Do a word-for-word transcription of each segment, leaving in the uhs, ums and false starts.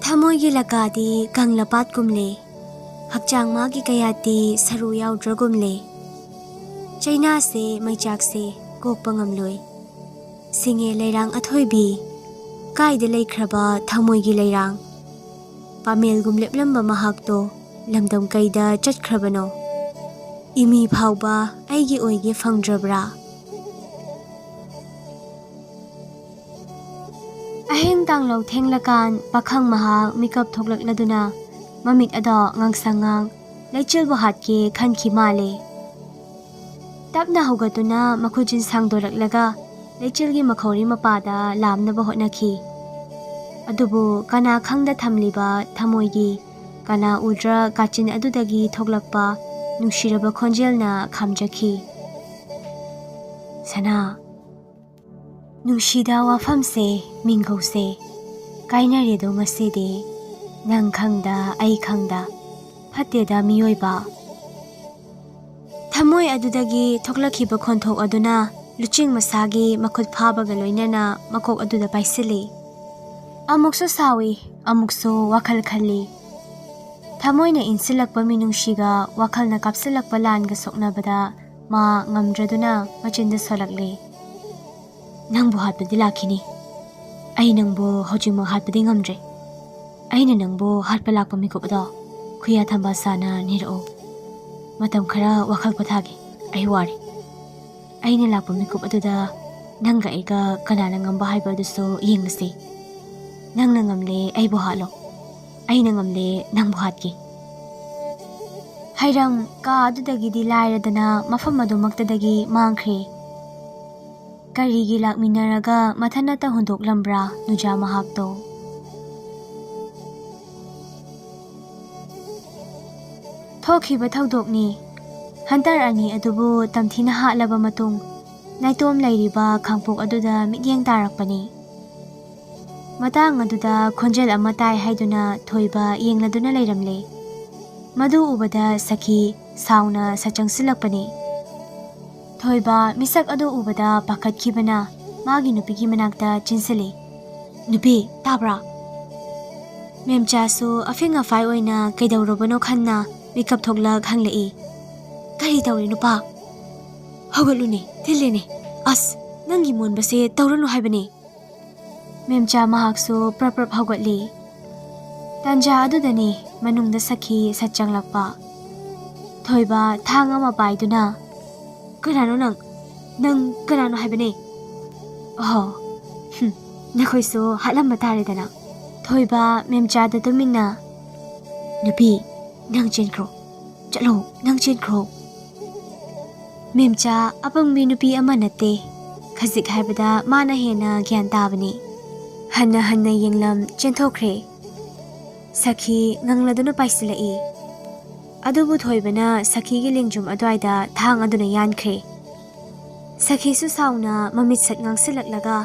ꯊꯃꯣꯏꯒꯤ ꯂꯀꯥꯗꯤ ꯀꯪꯂꯄꯥꯠꯀꯨꯝꯂꯦ, ꯍꯛꯆꯥꯡ ꯃꯥꯒꯤ ꯀꯌꯥꯠꯇꯤ ꯁꯔꯨ ꯌꯥꯎꯗ꯭ꯔꯒꯨꯝꯂꯦ꯫ ꯆꯩꯅꯥꯁꯦ ꯃꯩꯆꯥꯛꯁꯦ ꯀꯣꯛꯄ ꯉꯝꯂꯣꯏ, ꯁꯤꯡꯉꯦ ꯂꯩꯔꯥꯡ ꯑꯊꯣꯏꯕꯤ꯫ ꯀꯥꯏꯗ ꯂꯩꯈ꯭ꯔꯕ ꯊꯃꯣꯏꯒꯤ ꯂꯩꯔꯥꯡ? ꯄꯥꯃꯦꯜꯒꯨꯝ ꯂꯦꯞꯂꯝꯕ ꯃꯍꯥꯛꯇꯣ ꯂꯝꯗꯝ ꯀꯩꯗ ꯆꯠꯈ꯭ꯔꯕꯅꯣ? ꯏꯃꯤ ꯐꯥꯎꯕ ꯑꯩꯒꯤ ꯑꯣꯏꯒꯦ ꯐꯪꯗ꯭ꯔꯕ꯭ꯔꯥ? ꯑꯍꯤꯡ ꯇꯥꯡꯂꯧ ꯊꯦꯡꯂꯀꯥꯟ ꯄꯥꯈꯪ ꯃꯍꯥꯛ ꯃꯤꯀꯞ ꯊꯣꯛꯂꯛꯂꯗꯨꯅ ꯃꯃꯤꯠ ꯑꯗꯣ ꯉꯥꯡꯁꯪ ꯉꯥꯡ ꯂꯩꯆꯤꯜꯕꯨ ꯍꯥꯠꯀꯦ ꯈꯟꯈꯤ ꯃꯥꯜꯂꯦ꯫ ꯇꯞꯅ ꯍꯧꯒꯠꯇꯨꯅ ꯃꯈꯨꯠꯁꯤꯟ ꯁꯥꯡꯗꯣꯔꯛꯂꯒ ꯂꯩꯆꯤꯜꯒꯤ ꯃꯈꯧꯔꯤ ꯃꯄꯥꯗ ꯂꯥꯝꯅꯕ ꯍꯣꯠꯅꯈꯤ꯫ ꯑꯗꯨꯕꯨ ꯀꯅꯥ ꯈꯪꯗ ꯊꯝꯂꯤꯕ ꯊꯃꯣꯏꯒꯤ ꯀꯅꯥ ꯎꯗ꯭ꯔ ꯀꯥꯆꯤꯟ ꯑꯗꯨꯗꯒꯤ ꯊꯣꯛꯂꯛꯄ ꯅꯨꯡꯁꯤꯔꯕ ꯈꯣꯟꯖꯦꯜꯅ ꯈꯥꯝꯖꯈꯤ꯫ ꯁꯅꯥ, ꯅꯨꯡꯁꯤꯗ ꯋꯥꯐꯝꯁꯦ, ꯃꯤꯡꯒꯧꯁꯦ ꯀꯥꯏꯅꯔꯦꯗꯣ ꯉꯁꯤꯗꯤ꯫ ꯅꯪ ꯈꯪꯗ, ꯑꯩ ꯈꯪꯗ, ꯐꯠꯇꯦꯗ ꯃꯤꯑꯣꯏꯕ꯫ ꯊꯃꯣꯏ ꯑꯗꯨꯗꯒꯤ ꯊꯣꯛꯂꯛꯈꯤꯕ ꯈꯣꯟꯊꯣꯛ ꯑꯗꯨꯅ ꯂꯨꯆꯤꯡ ꯃꯁꯥꯒꯤ ꯃꯈꯨꯠ ꯐꯥꯕꯒ ꯂꯣꯏꯅꯅ ꯃꯀꯣꯛ ꯑꯗꯨꯗ ꯄꯥꯏꯁꯤꯜꯂꯤ꯫ ꯑꯃꯨꯛꯁꯨ ꯁꯥꯎꯏ, ꯑꯃꯨꯛꯁꯨ ꯋꯥꯈꯜ ꯈꯜꯂꯤ꯫ ꯊꯃꯣꯏꯅ ꯏꯟꯁꯤꯜꯂꯛꯄ ꯃꯤꯅꯨꯡꯁꯤꯒ ꯋꯥꯈꯜꯅ ꯀꯥꯞꯁꯤꯜꯂꯛꯄ ꯂꯥꯟꯒ ꯁꯣꯛꯅꯕꯗ ꯃꯥ ꯉꯝꯗ꯭ꯔꯗꯨꯅ ꯃꯆꯤꯟꯗ ꯁꯣꯜꯂꯛꯂꯦ꯫ ꯅꯪꯕꯨ ꯍꯥꯠꯄꯗꯤ ꯂꯥꯛꯈꯤꯅꯤ꯫ ꯑꯩ ꯅꯪꯕꯨ ꯍꯧꯖꯤꯛꯃꯛ ꯍꯥꯠꯄꯗꯤ ꯉꯝꯗ꯭ꯔꯦ꯫ ꯑꯩꯅ ꯅꯪꯕꯨ ꯍꯥꯠꯄ ꯂꯥꯛꯄ ꯃꯤꯀꯨꯞ ꯑꯗꯣ ꯈꯨꯌꯥ ꯊꯝꯕꯥꯜ ꯁꯥꯅ ꯅꯤꯔꯛꯎ꯫ ꯃꯇꯝ ꯈꯔ ꯋꯥꯈꯜ ꯄꯣꯊꯥꯒꯦ꯫ ꯑꯩ ꯋꯥꯔꯦ꯫ ꯑꯩꯅ ꯂꯥꯛꯄ ꯃꯤꯀꯨꯞ ꯑꯗꯨꯗ ꯅꯪꯒ ꯑꯩꯒ ꯀꯅꯥꯅ ꯉꯝꯕ ꯍꯥꯏꯕ ꯑꯗꯨꯁꯨ ꯌꯦꯡꯂꯁꯤ꯫ ꯅꯪꯅ ꯉꯝꯂꯦ, ꯑꯩꯕꯨ ꯍꯥꯠꯂꯣ꯫ ꯑꯩꯅ ꯉꯝꯂꯦ, ꯅꯪꯕꯨ ꯍꯥꯠꯀꯦ꯫ ꯍꯩꯔꯝ ꯀꯥ ꯑꯗꯨꯗꯒꯤꯗꯤ ꯂꯥꯏꯔꯗꯅ ꯃꯐꯝ ꯑꯗꯨꯃꯛꯇꯗꯒꯤ ꯃꯥꯡꯈ꯭ꯔꯦ꯫ ꯀꯔꯤꯒꯤ ꯂꯥꯛꯃꯤꯟꯅꯔꯒ ꯃꯊꯟꯅꯇ ꯍꯨꯟꯗꯣꯛꯂꯝꯕ꯭ꯔꯥ ꯅꯨꯖꯥ ꯃꯍꯥꯛꯇꯣ? ꯊꯣꯛꯈꯤꯕ ꯊꯧꯗꯣꯛꯅꯤ꯫ ꯍꯟꯇꯔ ꯑꯅꯤ ꯑꯗꯨꯕꯨ ꯇꯝꯊꯤꯅ ꯍꯥꯠꯂꯕ ꯃꯇꯨꯡ, ꯅꯥꯏꯇꯣꯝ ꯂꯩꯔꯤꯕ ꯈꯥꯡꯄꯣꯛ ꯑꯗꯨꯗ ꯃꯤꯠꯌꯦꯡ ꯇꯥꯔꯛꯄꯅꯤ꯫ ꯃꯇꯥꯡ ꯑꯗꯨꯗ ꯈꯣꯟꯖꯦꯜ ꯑꯃ ꯇꯥꯏ ꯍꯥꯏꯗꯨꯅ ꯊꯣꯏꯕ ꯌꯦꯡꯂꯗꯨꯅ ꯂꯩꯔꯝꯂꯦ꯫ ꯃꯗꯨ ꯎꯕꯗ ꯁꯈꯤ ꯁꯥꯎꯅ ꯁꯠ ꯆꯪꯁꯤꯜꯂꯛꯄꯅꯤ꯫ ꯊꯣꯏꯕ ꯃꯤꯁꯛ ꯑꯗꯨ ꯎꯕꯗ ꯄꯥꯈꯠꯈꯤꯕꯅ ꯃꯥꯒꯤ ꯅꯨꯄꯤꯒꯤ ꯃꯅꯥꯛꯇ ꯆꯦꯟꯁꯤꯜꯂꯤ꯫ "ꯅꯨꯄꯤ, ꯇꯥꯕ꯭ꯔꯥ?" ꯃꯦꯝꯆꯥꯁꯨ ꯑꯐꯤꯡ ꯑꯐꯥꯏ ꯑꯣꯏꯅ ꯀꯩꯗꯧꯔꯕꯅꯣ ꯈꯟꯅ ꯃꯤꯀꯞ ꯊꯣꯛꯂꯛ ꯍꯪꯂꯛꯏ꯫ "ꯀꯔꯤ ꯇꯧꯔꯦ ꯅꯨꯄꯥ? ꯍꯧꯒꯠꯂꯨꯅꯦ, ꯊꯤꯜꯂꯦꯅꯦ꯫ ꯑꯁ, ꯅꯪꯒꯤ ꯃꯣꯟꯕꯁꯦ ꯇꯧꯔꯅꯨ ꯍꯥꯏꯕꯅꯦ꯫" ꯃꯦꯝꯆꯥ ꯃꯍꯥꯛꯁꯨ ꯄ꯭ꯔꯞ ꯄ꯭ꯔꯞ ꯍꯧꯒꯠꯂꯤ꯫ ꯇꯥꯟꯖꯥ ꯑꯗꯨꯗꯅꯤ ꯃꯅꯨꯡꯗ ꯁꯈꯤ ꯁꯠ ꯆꯪꯂꯛꯄ꯫ ꯊꯣꯏꯕ ꯊꯥꯡ ꯑꯃ ꯄꯥꯏꯗꯨꯅ, "ꯀꯅꯥꯅꯣ ꯅꯪ? ꯅꯪ ꯀꯅꯥꯅꯣ ꯍꯥꯏꯕꯅꯦ?" "ꯑꯣꯍꯣ, ꯍꯨꯝ, ꯅꯈꯣꯏꯁꯨ ꯍꯥꯠꯂꯝꯕ ꯇꯥꯔꯦꯗꯅ꯫" ꯊꯣꯏꯕ ꯃꯦꯝꯆꯥꯗ ꯇꯨꯃꯤꯟꯅ, "ꯅꯨꯄꯤ, ꯅꯪ ꯆꯦꯟꯈ꯭ꯔꯣ꯫ ꯆꯠꯂꯣ, ꯅꯪ ꯆꯦꯟꯈ꯭ꯔꯣ꯫" ꯃꯦꯝꯆꯥ ꯑꯄꯪꯕꯤ ꯅꯨꯄꯤ ꯑꯃ ꯅꯠꯇꯦ꯫ ꯈꯖꯤꯛ ꯍꯥꯏꯕꯗ ꯃꯥꯅ ꯍꯦꯟꯅ ꯒ꯭ꯌꯥꯟ ꯇꯥꯕꯅꯤ꯫ ꯍꯟꯅ ꯍꯟꯅ ꯌꯦꯡꯂꯝ ꯆꯦꯟꯊꯣꯛꯈ꯭ꯔꯦ꯫ ꯁꯈꯤ ꯉꯪꯂꯗꯨꯅ ꯄꯥꯏꯁꯤꯜꯂꯛꯏ꯫ ꯑꯗꯨꯕꯨ ꯊꯣꯏꯕꯅ ꯁꯈꯤꯒꯤ ꯂꯦꯡꯖꯨꯝ ꯑꯗꯨꯋꯥꯏꯗ ꯊꯥꯡ ꯑꯗꯨꯅ ꯌꯥꯟꯈ꯭ꯔꯦ꯫ ꯁꯈꯤꯁꯨ ꯁꯥꯎꯅ ꯃꯃꯤꯠ ꯁꯠ ꯉꯥꯡꯁꯤꯜꯂꯛꯂꯒ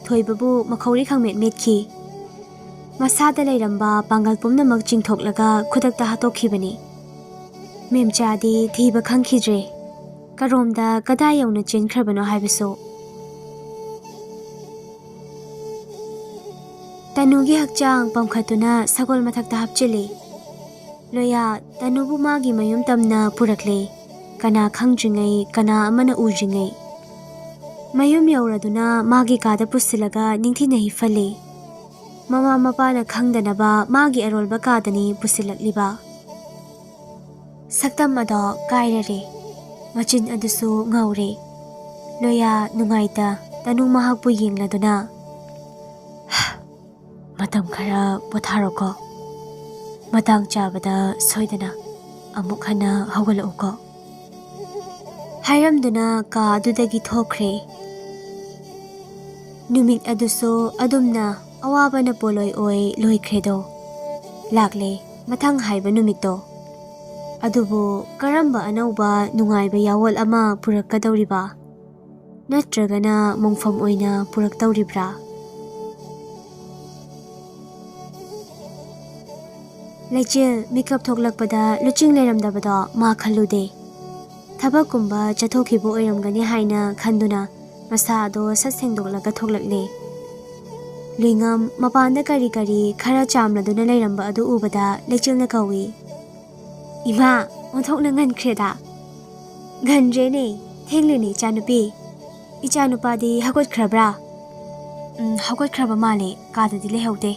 ꯊꯣꯏꯕꯕꯨ ꯃꯈꯧꯔꯤ ꯈꯪꯃꯦꯠ ꯃꯦꯠꯈꯤ꯫ ꯃꯁꯥꯗ ꯂꯩꯔꯝꯕ ꯄꯥꯡꯒꯜ ꯄꯨꯝꯅꯃꯛ ꯆꯤꯡꯊꯣꯛꯂꯒ ꯈꯨꯗꯛꯇ ꯍꯥꯠꯇꯣꯛꯈꯤꯕꯅꯤ꯫ ꯃꯦꯝꯆꯥꯗꯤ ꯊꯤꯕ ꯈꯪꯈꯤꯗ꯭ꯔꯦ꯫ ꯀꯔꯣꯝꯗ ꯀꯗꯥꯏ ꯌꯧꯅ ꯆꯦꯟꯈ꯭ꯔꯕꯅꯣ ꯍꯥꯏꯕꯁꯨ꯫ ꯇꯅꯨꯒꯤ ꯍꯛꯆꯥꯡ ꯄꯝꯈꯠꯇꯨꯅ ꯁꯒꯣꯜ ꯃꯊꯛꯇ ꯍꯥꯞꯆꯤꯜꯂꯤ꯫ ꯂꯣꯌꯥ ꯇꯅꯨꯕꯨ ꯃꯥꯒꯤ ꯃꯌꯨꯝ ꯇꯝꯅ ꯄꯨꯔꯛꯂꯦ꯫ ꯀꯅꯥ ꯈꯪꯗ꯭ꯔꯤꯉꯩ, ꯀꯅꯥ ꯑꯃꯅ ꯎꯗ꯭ꯔꯤꯉꯩ꯫ ꯃꯌꯨꯝ ꯌꯧꯔꯗꯨꯅ ꯃꯥꯒꯤ ꯀꯥꯗ ꯄꯨꯁꯤꯜꯂꯒ ꯅꯤꯡꯊꯤꯅ ꯍꯤꯞꯍꯜꯂꯤ꯫ ꯃꯃꯥ ꯃꯄꯥꯅ ꯈꯪꯗꯅꯕ ꯃꯥꯒꯤ ꯑꯔꯣꯜꯕ ꯀꯥꯗꯅꯤ ꯄꯨꯁꯤꯜꯂꯛꯂꯤꯕ꯫ ꯁꯛꯇꯝ ꯑꯗꯣ ꯀꯥꯏꯔꯔꯦ꯫ ꯃꯆꯤꯟ ꯑꯗꯨꯁꯨ ꯉꯧꯔꯦ꯫ ꯂꯣꯌꯥ ꯅꯨꯡꯉꯥꯏꯇ ꯇꯅꯨ ꯃꯍꯥꯛꯄꯨ ꯌꯦꯡꯂꯗꯨꯅ, "ꯃꯇꯝ ꯈꯔ ꯄꯣꯊꯥꯔꯣꯀꯣ꯫ ꯃꯇꯥꯡ ꯆꯥꯕꯗ ꯁꯣꯏꯗꯅ ꯑꯃꯨꯛ ꯍꯟꯅ ꯍꯧꯒꯠꯂꯛꯎꯀꯣ," ꯍꯥꯏꯔꯝꯗꯨꯅ ꯀꯥ ꯑꯗꯨꯗꯒꯤ ꯊꯣꯛꯈ꯭ꯔꯦ꯫ ꯅꯨꯃꯤꯠ ꯑꯗꯨꯁꯨ ꯑꯗꯨꯝꯅ ꯑꯋꯥꯕꯅ ꯄꯣꯂꯣꯏ ꯑꯣꯏ ꯂꯣꯏꯈ꯭ꯔꯦꯗꯣ꯫ ꯂꯥꯛꯂꯦ ꯃꯊꯪ ꯍꯥꯏꯕ ꯅꯨꯃꯤꯠꯇꯣ꯫ ꯑꯗꯨꯕꯨ ꯀꯔꯝꯕ ꯑꯅꯧꯕ ꯅꯨꯡꯉꯥꯏꯕ ꯌꯥꯋꯣꯜ ꯑꯃ ꯄꯨꯔꯛꯀꯗꯧꯔꯤꯕ? ꯅꯠꯇ꯭ꯔꯒꯅ ꯃꯣꯡꯐꯝ ꯑꯣꯏꯅ ꯄꯨꯔꯛꯇꯧꯔꯤꯕ꯭ꯔꯥ? ꯂꯩꯆꯤꯜ ꯃꯤꯀꯞ ꯊꯣꯛꯂꯛꯄꯗ ꯂꯨꯆꯤꯡ ꯂꯩꯔꯝꯗꯕꯗꯣ ꯃꯥ ꯈꯜꯂꯨꯗꯦ꯫ ꯊꯕꯛꯀꯨꯝꯕ ꯆꯠꯊꯣꯛꯈꯤꯕ ꯑꯣꯏꯔꯝꯒꯅꯤ ꯍꯥꯏꯅ ꯈꯟꯗꯨꯅ ꯃꯁꯥ ꯑꯗꯣ ꯁꯠ ꯁꯦꯡꯗꯣꯛꯂꯒ ꯊꯣꯛꯂꯛꯂꯦ꯫ ꯂꯨꯏꯉꯝ ꯃꯄꯥꯟꯗ ꯀꯔꯤ ꯀꯔꯤ ꯈꯔ ꯆꯥꯝꯂꯗꯨꯅ ꯂꯩꯔꯝꯕ ꯑꯗꯨ ꯎꯕꯗ ꯂꯩꯆꯤꯜꯅ ꯀꯧꯏ, "ꯏꯃꯥ, ꯑꯣꯟꯊꯣꯛꯅ ꯉꯟꯈ꯭ꯔꯦꯗ!" "ꯉꯟꯗ꯭ꯔꯦꯅꯦ, ꯊꯦꯡꯂꯦꯅꯦ ꯏꯆꯥꯅꯨꯄꯤ꯫ ꯏꯆꯥꯅꯨꯄꯥꯗꯤ ꯍꯧꯒꯠꯈ꯭ꯔꯕ꯭ꯔꯥ?" "ꯎꯝ, ꯍꯧꯒꯠꯈ꯭ꯔꯕ ꯃꯥꯜꯂꯦ, ꯀꯥꯗꯗꯤ ꯂꯩꯍꯧꯗꯦ꯫"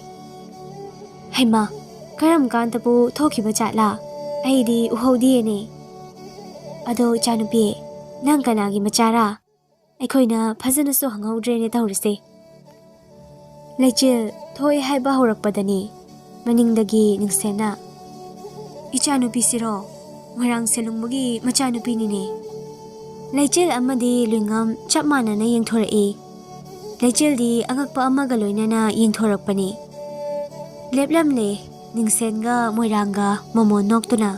"ꯍꯩꯃꯥ, ꯀꯔꯝ ꯀꯥꯟꯗꯕꯨ ꯊꯣꯛꯈꯤꯕ ꯖꯥꯠꯂꯥ? ꯑꯩꯗꯤ ꯎꯍꯧꯗꯦꯅꯦ꯫ ꯑꯗꯣ ꯏꯆꯥꯅꯨꯄꯤ, ꯅꯪ ꯀꯅꯥꯒꯤ ꯃꯆꯥꯔꯥ? ꯑꯩꯈꯣꯏꯅ ꯐꯖꯅꯁꯨ ꯍꯪꯍꯧꯗ꯭ꯔꯦꯅꯦ ꯇꯧꯔꯤꯁꯦ꯫" ꯂꯩꯆꯤꯜ ꯊꯣꯛꯑꯦ ꯍꯥꯏꯕ ꯍꯧꯔꯛꯄꯗꯅꯤ ꯃꯅꯤꯡꯗꯒꯤ ꯅꯤꯡꯁꯦꯟꯅ, "ꯏꯆꯥꯅꯨꯄꯤꯁꯤꯔꯣ? ꯃꯣꯏꯔꯥꯡ ꯁꯦꯂꯨꯡꯕꯒꯤ ꯃꯆꯥꯅꯨꯄꯤꯅꯤꯅꯦ꯫" ꯂꯩꯆꯤꯜ ꯑꯃꯗꯤ ꯂꯨꯏꯉꯝ ꯆꯞ ꯃꯥꯟꯅꯅ ꯌꯦꯡꯊꯣꯔꯛꯏ꯫ ꯂꯩꯆꯤꯜꯗꯤ ꯑꯉꯛꯄ ꯑꯃꯒ ꯂꯣꯏꯅꯅ ꯌꯦꯡꯊꯣꯔꯛꯄꯅꯤ꯫ ꯂꯦꯞꯂꯝꯂꯦ ꯅꯤꯡꯁꯦꯟꯒ ꯃꯣꯏꯔꯥꯡꯒ ꯃꯣꯃꯣꯟ ꯅꯣꯛꯇꯨꯅ꯫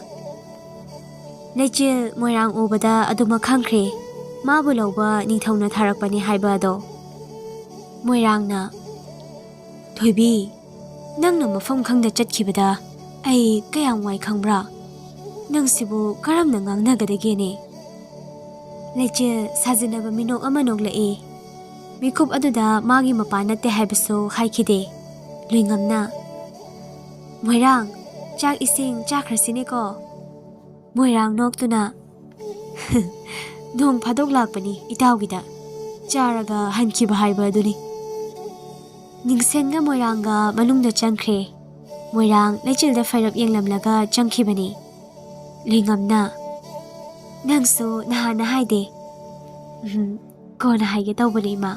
ꯂꯩꯆꯤꯜ ꯃꯣꯏꯔꯥꯡ ꯎꯕꯗ ꯑꯗꯨꯃꯛ ꯈꯪꯈ꯭ꯔꯦ, ꯃꯥꯕꯨ ꯂꯧꯕ ꯅꯤꯡꯊꯧꯅ ꯊꯥꯔꯛꯄꯅꯤ ꯍꯥꯏꯕ ꯑꯗꯣ꯫ ꯃꯣꯏꯔꯥꯡꯅ, "ꯊꯣꯏꯕꯤ, ꯅꯪꯅ ꯃꯐꯝ ꯈꯪꯗ ꯆꯠꯈꯤꯕꯗ ꯑꯩ ꯀꯌꯥꯝ ꯋꯥꯏ ꯈꯪꯕ꯭ꯔꯥ? ꯅꯪꯁꯤꯕꯨ ꯀꯔꯝꯅ ꯉꯥꯡꯅꯒꯗꯒꯦꯅꯦ?" ꯂꯩꯆꯤꯜ ꯁꯥꯖꯤꯟꯅꯕ ꯃꯤꯅꯣꯛ ꯑꯃ ꯅꯣꯛꯂꯛꯏ꯫ ꯃꯤꯀꯨꯞ ꯑꯗꯨꯗ ꯃꯥꯒꯤ ꯃꯄꯥ ꯅꯠꯇꯦ ꯍꯥꯏꯕꯁꯨ ꯍꯥꯏꯈꯤꯗꯦ꯫ ꯂꯨꯏꯉꯝꯅ, "ꯃꯣꯏꯔꯥꯡ, ꯆꯥꯛ ꯏꯁꯤꯡ ꯆꯥꯈ꯭ꯔꯁꯤꯅꯦꯀꯣ?" ꯃꯣꯏꯔꯥꯡ ꯅꯣꯛꯇꯨꯅ, "ꯅꯣꯡ ꯐꯥꯗꯣꯛ ꯂꯥꯛꯄꯅꯤ ꯏꯇꯥꯎꯒꯤꯗ, ꯆꯥꯔꯒ ꯍꯟꯈꯤꯕ ꯍꯥꯏꯕ ꯑꯗꯨꯅꯤ꯫" ꯅꯤꯡꯁꯦꯟꯒ ꯃꯣꯏꯔꯥꯡꯒ ꯃꯅꯨꯡꯗ ꯆꯪꯈ꯭ꯔꯦ꯫ ꯃꯣꯏꯔꯥꯡ ꯂꯩꯆꯤꯜꯗ ꯐꯩꯔꯞ ꯌꯦꯡꯂꯝꯂꯒ ꯆꯪꯈꯤꯕꯅꯤ꯫ ꯂꯨꯏꯉꯝꯅ, "ꯅꯪꯁꯨ ꯅꯍꯥꯟꯅ ꯍꯥꯏꯗꯦ꯫" "ꯎꯝ, ꯀꯣꯟꯅ ꯍꯥꯏꯒꯦ ꯇꯧꯕꯅꯦ, ꯏꯃꯥ꯫"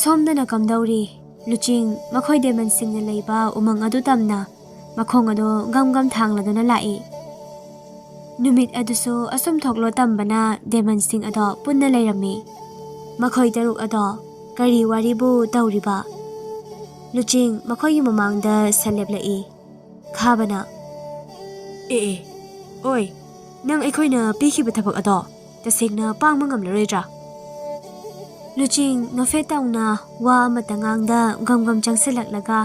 ꯁꯣꯝꯗꯅ ꯀꯝꯗꯧꯔꯤ? ꯂꯨꯆꯤꯡ ꯃꯈꯣꯏ ꯗꯦꯃꯟꯁꯤꯡꯅ ꯂꯩꯕ ꯎꯃꯪ ꯑꯗꯨ ꯇꯝꯅ ꯃꯈꯣꯡ ꯑꯗꯨ ꯒꯝ ꯒꯝ ꯊꯥꯡꯂꯗꯨꯅ ꯂꯥꯛꯏ꯫ ꯅꯨꯃꯤꯠ ꯑꯗꯨꯁꯨ ꯑꯁꯨꯝ ꯊꯣꯛꯂꯣ ꯇꯝꯕꯅ ꯗꯦꯃꯟꯁꯤꯡ ꯑꯗꯣ ꯄꯨꯟꯅ ꯂꯩꯔꯝꯃꯤ꯫ ꯃꯈꯣꯏ ꯇꯔꯨꯛ ꯑꯗꯣ ꯀꯔꯤ ꯋꯥꯔꯤꯕꯨ ꯇꯧꯔꯤꯕ? ꯂꯨꯆꯤꯡ ꯃꯈꯣꯏꯒꯤ ꯃꯃꯥꯡꯗ ꯁꯟ ꯂꯦꯞꯂꯛꯏ꯫ ꯈꯥꯕꯅ, "ꯑꯦ ꯑꯦ, ꯑꯣꯏ, ꯅꯪ ꯑꯩꯈꯣꯏꯅ ꯄꯤꯈꯤꯕ ꯊꯕꯛ ꯑꯗꯣ ꯇꯁꯦꯡꯅ ꯄꯥꯡꯕ ꯉꯝꯂꯔꯣꯏꯗ꯭ꯔꯥ?" ꯂꯨꯆꯤꯡ ꯅꯣꯐꯦꯠ ꯇꯧꯅ ꯋꯥ ꯑꯃꯇ ꯉꯥꯡꯗ ꯒꯝ ꯒꯝ ꯆꯪꯁꯤꯜꯂꯛꯂꯒ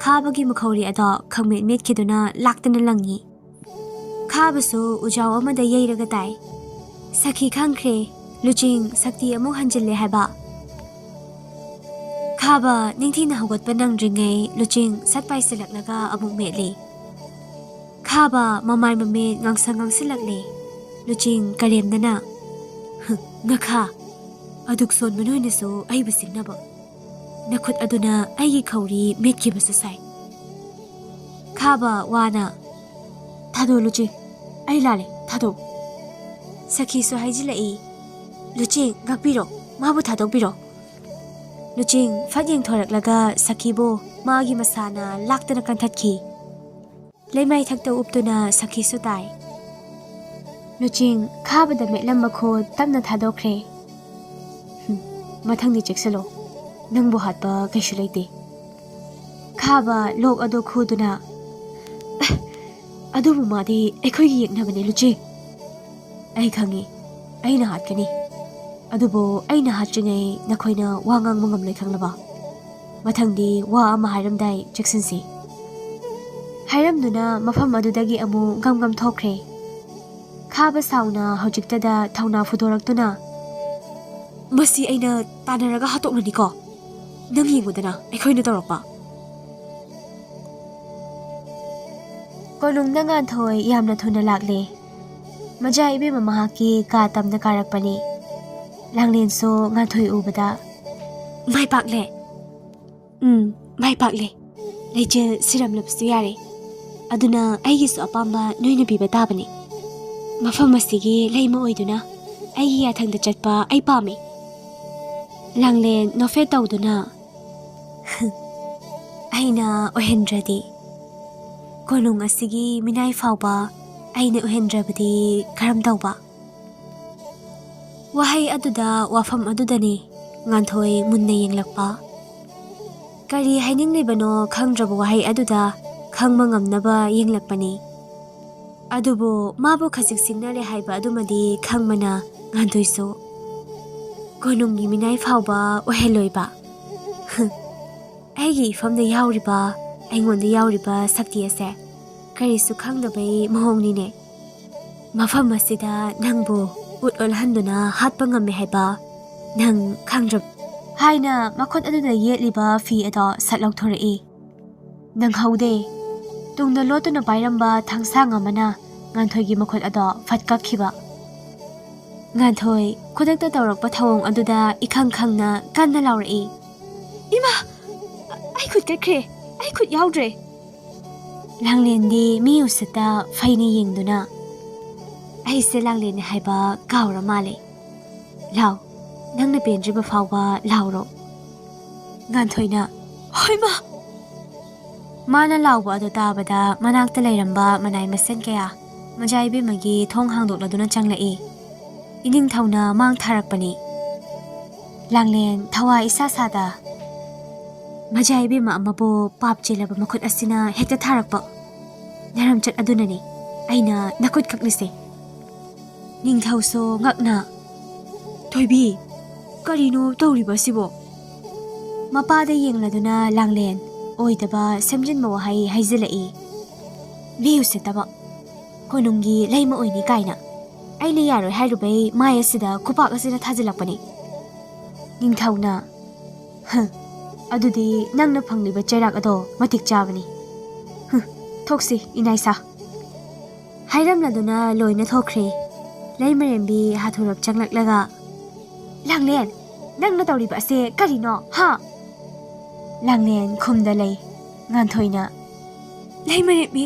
ꯈꯥꯕꯒꯤ ꯃꯈꯧꯔꯤ ꯑꯗꯣ ꯈꯪꯃꯦꯠ ꯃꯦꯠꯈꯤꯗꯨꯅ ꯂꯥꯛꯇꯅ ꯂꯪꯉꯤ꯫ ꯈꯥꯕꯁꯨ ꯎꯖꯥꯎ ꯑꯃꯗ ꯌꯩꯔꯒ ꯇꯥꯏ꯫ ꯁꯈꯤ ꯈꯪꯈ꯭ꯔꯦ, ꯂꯨꯆꯤꯡ, ꯁꯛꯇꯤ ꯑꯃꯨꯛ ꯍꯟꯖꯤꯜꯂꯦ ꯍꯥꯏꯕ꯫ ꯈꯥꯕ ꯅꯤꯡꯊꯤꯅ ꯍꯧꯒꯠꯄ ꯅꯪꯗ꯭ꯔꯤꯉꯩ ꯂꯨꯆꯤꯡ ꯁꯠ ꯄꯥꯏꯁꯤꯜꯂꯛꯂꯒ ꯑꯃꯨꯛ ꯃꯦꯠꯂꯤ꯫ ꯈꯥꯕ ꯃꯃꯥꯏ ꯃꯃꯤꯠ ꯉꯥꯡꯁꯪ ꯉꯥꯡꯁꯤꯜꯂꯛꯂꯦ꯫ ꯂꯨꯆꯤꯡ ꯀꯔꯦꯝꯅꯅ, "ꯍꯨꯝ, ꯉꯈꯥ, ꯑꯗꯨꯛ ꯁꯣꯟꯕ ꯅꯣꯏꯅꯁꯨ ꯑꯩꯕꯨ ꯁꯤꯡꯅꯕ? ꯅꯈꯨꯠ ꯑꯗꯨꯅ ꯑꯩꯒꯤ ꯈꯧꯔꯤ ꯃꯦꯠꯈꯤꯕꯁꯨ ꯁꯥꯏ꯫" ꯈꯥꯕ ꯋꯥꯅ, "ꯊꯥꯗꯣꯛ ꯂꯨꯆꯤꯡ, ꯑꯩ ꯂꯥꯜꯂꯦ, ꯊꯥꯗꯣꯛ꯫" ꯁꯈꯤꯁꯨ ꯍꯥꯏꯖꯤꯜꯂꯛꯏ, "ꯂꯨꯆꯤꯡ, ꯉꯥꯛꯄꯤꯔꯣ, ꯃꯥꯕꯨ ꯊꯥꯗꯣꯛꯄꯤꯔꯣ꯫" ꯂꯨꯆꯤꯡ ꯐꯠ ꯌꯦꯡꯊꯣꯔꯛꯂꯒ ꯁꯈꯤꯕꯨ ꯃꯥꯒꯤ ꯃꯁꯥꯅ ꯂꯥꯛꯇꯅ ꯀꯟꯊꯠꯈꯤ꯫ ꯂꯩꯃꯥꯏ ꯊꯛꯇ ꯎꯞꯇꯨꯅ ꯁꯈꯤꯁꯨ ꯇꯥꯏ꯫ ꯂꯨꯆꯤꯡ ꯈꯥꯕꯗ ꯃꯦꯠꯂꯝꯕ ꯈꯨꯠ ꯇꯞꯅ ꯊꯥꯗꯣꯛꯈ꯭ꯔꯦ꯫ "ꯍꯨꯝ, ꯃꯊꯪꯗꯤ ꯆꯦꯛꯁꯤꯜꯂꯣ, ꯅꯪꯕꯨ ꯍꯥꯠꯄ ꯀꯩꯁꯨ ꯂꯩꯇꯦ꯫" ꯈꯥꯕ ꯂꯣꯛ ꯑꯗꯨ ꯈꯨꯗꯨꯅ, "ꯑꯗꯨꯕꯨ ꯃꯥꯗꯤ ꯑꯩꯈꯣꯏꯒꯤ ꯌꯦꯛꯅꯕꯅꯦ ꯂꯨꯆꯤꯡ꯫ ꯑꯩ ꯈꯪꯉꯤ, ꯑꯩꯅ ꯍꯥꯠꯀꯅꯤ꯫ ꯑꯗꯨꯕꯨ ꯑꯩꯅ ꯍꯥꯠꯇ꯭ꯔꯤꯉꯩ ꯅꯈꯣꯏꯅ ꯋꯥ ꯉꯥꯡꯕ ꯉꯝꯂꯣꯏ, ꯈꯪꯂꯕ? ꯃꯊꯪꯗꯤ ꯋꯥ ꯑꯃ ꯍꯥꯏꯔꯝꯗꯥꯏ ꯆꯦꯛꯁꯤꯟꯁꯤ꯫" ꯍꯥꯏꯔꯝꯗꯨꯅ ꯃꯐꯝ ꯑꯗꯨꯗꯒꯤ ꯑꯃꯨꯛ ꯒꯝ ꯒꯝ ꯊꯣꯛꯈ꯭ꯔꯦ꯫ ꯈꯥꯕ ꯁꯥꯎꯅ ꯍꯧꯖꯤꯛꯇꯗ ꯊꯧꯅꯥ ꯐꯨꯗꯣꯔꯛꯇꯨꯅ, "ꯃꯁꯤ ꯑꯩꯅ ꯇꯥꯟꯅꯔꯒ ꯍꯥꯠꯇꯣꯛꯂꯅꯤꯀꯣ꯫ ꯅꯪ ꯌꯦꯡꯉꯨꯗꯅ, ꯑꯩꯈꯣꯏꯅ ꯇꯧꯔꯛꯄ꯫" ꯀꯣꯅꯨꯡꯗ ꯉꯥꯟꯊꯣꯏ ꯌꯥꯝꯅ ꯊꯨꯅ ꯂꯥꯛꯂꯦ꯫ ꯃꯖꯥ ꯏꯕꯦꯝꯃ ꯃꯍꯥꯛꯀꯤ ꯀꯥ ꯇꯝꯅ ꯀꯥꯔꯛꯄꯅꯤ꯫ ꯂꯥꯡꯂꯦꯟꯁꯨ ꯉꯥꯟꯊꯣꯏ ꯎꯕꯗ, "ꯃꯥꯏ ꯄꯥꯛꯂꯦ꯫" "ꯎꯝ, ꯃꯥꯏ ꯄꯥꯛꯂꯦ꯫ ꯂꯩꯆꯤꯜ ꯁꯤꯔꯝꯂꯕꯁꯨ ꯌꯥꯔꯦ꯫ ꯑꯗꯨꯅ ꯑꯩꯒꯤꯁꯨ ꯑꯄꯥꯝꯕ ꯅꯣꯏꯅ ꯄꯤꯕ ꯇꯥꯕꯅꯤ꯫ ꯃꯐꯝ ꯑꯁꯤꯒꯤ ꯂꯩꯃ ꯑꯣꯏꯗꯨꯅ ꯑꯩꯒꯤ ꯌꯥꯊꯪꯗ ꯆꯠꯄ ꯑꯩ ꯄꯥꯝꯃꯤ꯫" ꯂꯥꯡꯂꯦꯟ ꯅꯣꯛꯐꯦꯠ ꯇꯧꯗꯨꯅ, "ꯑꯩꯅ ꯑꯣꯏꯍꯟꯗ꯭ꯔꯗꯤ? ꯀꯣꯅꯨꯡ ꯑꯁꯤꯒꯤ ꯃꯤꯅꯥꯏ ꯐꯥꯎꯕ ꯑꯩꯅ ꯑꯣꯏꯍꯟꯗ꯭ꯔꯕꯗꯤ ꯀꯔꯝ ꯇꯧꯕ?" ꯋꯥꯍꯩ ꯑꯗꯨꯗ, ꯋꯥꯐꯝ ꯑꯗꯨꯗꯅꯤ ꯉꯥꯟꯊꯣꯏ ꯃꯨꯟꯅ ꯌꯦꯡꯂꯛꯄ꯫ ꯀꯔꯤ ꯍꯥꯏꯅꯤꯡꯂꯤꯕꯅꯣ ꯈꯪꯗ꯭ꯔꯕ ꯋꯥꯍꯩ ꯑꯗꯨꯗ ꯈꯪꯕ ꯉꯝꯅꯕ ꯌꯦꯡꯂꯛꯄꯅꯤ꯫ ꯑꯗꯨꯕꯨ ꯃꯥꯕꯨ ꯈꯖꯤꯛ ꯁꯤꯡꯅꯔꯦ ꯍꯥꯏꯕ ꯑꯗꯨꯃꯗꯤ ꯈꯪꯕꯅ ꯉꯥꯟꯊꯣꯏꯁꯨ ꯀꯣꯅꯨꯡꯒꯤ ꯃꯤꯅꯥꯏ ꯐꯥꯎꯕ ꯑꯣꯏꯍꯜꯂꯣꯏꯕ꯫ ꯑꯩꯒꯤ ꯏꯐꯝꯗ ꯌꯥꯎꯔꯤꯕ, ꯑꯩꯉꯣꯟꯗ ꯌꯥꯎꯔꯤꯕ ꯁꯛꯇꯤ ꯑꯁꯦ ꯀꯔꯤꯁꯨ ꯈꯪꯗꯕꯩ ꯃꯑꯣꯡꯅꯤꯅꯦ꯫ ꯃꯐꯝ ꯑꯁꯤꯗ ꯅꯪꯕꯨ ꯎꯠ ꯑꯣꯜꯍꯟꯗꯨꯅ ꯍꯥꯠꯄ ꯉꯝꯃꯦ ꯍꯥꯏꯕ ꯅꯪ ꯈꯪꯗ꯭ꯔꯕ?" ꯍꯥꯏꯅ ꯃꯈꯨꯠ ꯑꯗꯨꯗ ꯌꯦꯠꯂꯤꯕ ꯐꯤ ꯑꯗꯣ ꯁꯠ ꯂꯧꯊꯣꯔꯛꯏ꯫ ꯅꯪꯍꯧꯗꯦ꯫ ꯇꯨꯡꯗ ꯂꯣꯠꯇꯨꯅ ꯄꯥꯏꯔꯝꯕ ꯊꯥꯡꯁꯥꯡ ꯑꯃꯅ ꯉꯥꯟꯊꯣꯏꯒꯤ ꯃꯈꯨꯠ ꯑꯗꯣ ꯐꯠ ꯀꯛꯈꯤꯕ꯫ ꯉꯥꯟꯊꯣꯏ ꯈꯨꯗꯛꯇ ꯇꯧꯔꯛꯄ ꯊꯧꯑꯣꯡ ꯑꯗꯨꯗ ꯏꯈꯪ ꯈꯪꯅ ꯀꯟꯅ ꯂꯥꯎꯔꯛꯏ, "ꯏꯃꯥ! ꯑꯩ ꯈꯨꯠ ꯀꯛꯈ꯭ꯔꯦ! ꯑꯩ ꯈꯨꯠ ꯌꯥꯎꯗ꯭ꯔꯦ!" ꯂꯥꯡꯂꯦꯟꯗꯤ ꯃꯤ ꯎꯁꯤꯠꯇ ꯐꯩꯅ ꯌꯦꯡꯗꯨꯅ, "ꯑꯩꯁꯦ ꯂꯥꯡꯂꯦꯟꯅꯤ ꯍꯥꯏꯕ ꯀꯥꯎꯔ ꯃꯥꯜꯂꯦ꯫ ꯂꯥꯎ, ꯅꯪꯅ ꯄꯦꯟꯗ꯭ꯔꯤꯕ ꯐꯥꯎꯕ ꯂꯥꯎꯔꯣ꯫" ꯉꯥꯟꯊꯣꯏꯅ, "ꯍꯣꯏ ꯃꯥ!" ꯃꯥꯅ ꯂꯥꯎꯕ ꯑꯗꯨ ꯇꯥꯕꯗ ꯃꯅꯥꯛꯇ ꯂꯩꯔꯝꯕ ꯃꯅꯥꯏ ꯃꯁꯤꯟ ꯀꯌꯥ ꯃꯖꯥ ꯏꯕꯦꯝꯃꯒꯤ ꯊꯣꯡ ꯍꯥꯡꯗꯣꯛꯂꯗꯨꯅ ꯆꯪꯂꯛꯏ꯫ ꯏꯅꯤꯡꯊꯧꯅ ꯃꯥꯡ ꯊꯥꯔꯛꯄꯅꯤ꯫ ꯂꯥꯡꯂꯦꯟ ꯊꯋꯥꯏ ꯏꯁꯥ ꯁꯥꯗ, "ꯃꯖꯥ ꯏꯕꯦꯝꯃ ꯑꯃꯕꯨ ꯄꯥꯞ ꯆꯦꯜꯂꯕ ꯃꯈꯨꯠ ꯑꯁꯤꯅ ꯍꯦꯛꯇ ꯊꯥꯔꯛꯄ ꯅꯔꯝꯆꯠ ꯑꯗꯨꯅꯅꯤ ꯑꯩꯅ ꯅꯈꯨꯠ ꯀꯛꯂꯤꯁꯦ꯫" ꯅꯤꯡꯊꯧꯁꯨ ꯉꯛꯅ, "ꯊꯣꯏꯕꯤ, ꯀꯔꯤꯅꯣ ꯇꯧꯔꯤꯕ ꯑꯁꯤꯕꯣ?" ꯃꯄꯥꯗ ꯌꯦꯡꯂꯗꯨꯅ ꯂꯥꯡꯂꯦꯟ ꯑꯣꯏꯗꯕ ꯁꯦꯝꯖꯤꯟꯕ ꯋꯥꯍꯩ ꯍꯥꯏꯖꯤꯜꯂꯛꯏ꯫ "ꯃꯤ ꯎꯁꯤꯠꯇꯕ, ꯀꯣꯅꯨꯡꯒꯤ ꯂꯩꯃ ꯑꯣꯏꯅꯤ ꯀꯥꯏꯅ꯫ ꯑꯩꯅ ꯌꯥꯔꯣꯏ ꯍꯥꯏꯔꯨꯕꯩ ꯃꯥꯏ ꯑꯁꯤꯗ ꯈꯨꯄꯥꯛ ꯑꯁꯤꯅ ꯊꯥꯖꯤꯜꯂꯛꯄꯅꯤ꯫" ꯅꯤꯡꯊꯧꯅ, "ꯍ, ꯑꯗꯨꯗꯤ ꯅꯪꯅ ꯐꯪꯂꯤꯕ ꯆꯩꯔꯥꯛ ꯑꯗꯣ ꯃꯇꯤꯛ ꯆꯥꯕꯅꯤ꯫ ꯍ, ꯊꯣꯛꯁꯤ, ꯏꯅꯥꯏꯁꯥ꯫" ꯍꯥꯏꯔꯝꯂꯗꯨꯅ ꯂꯣꯏꯅ ꯊꯣꯛꯈ꯭ꯔꯦ꯫ ꯂꯩꯃꯔꯦꯝꯕꯤ ꯍꯥꯊꯨꯔꯞ ꯆꯪꯂꯛꯂꯒ, "ꯂꯥꯡꯂꯦꯟ, ꯅꯪꯅ ꯇꯧꯔꯤꯕ ꯑꯁꯦ ꯀꯔꯤꯅꯣ, ꯍꯥ?" ꯂꯥꯡꯂꯦꯟ ꯈꯨꯝꯗ ꯂꯩ꯫ ꯉꯥꯟꯊꯣꯏꯅ, "ꯂꯩꯃꯔꯦꯝꯕꯤ,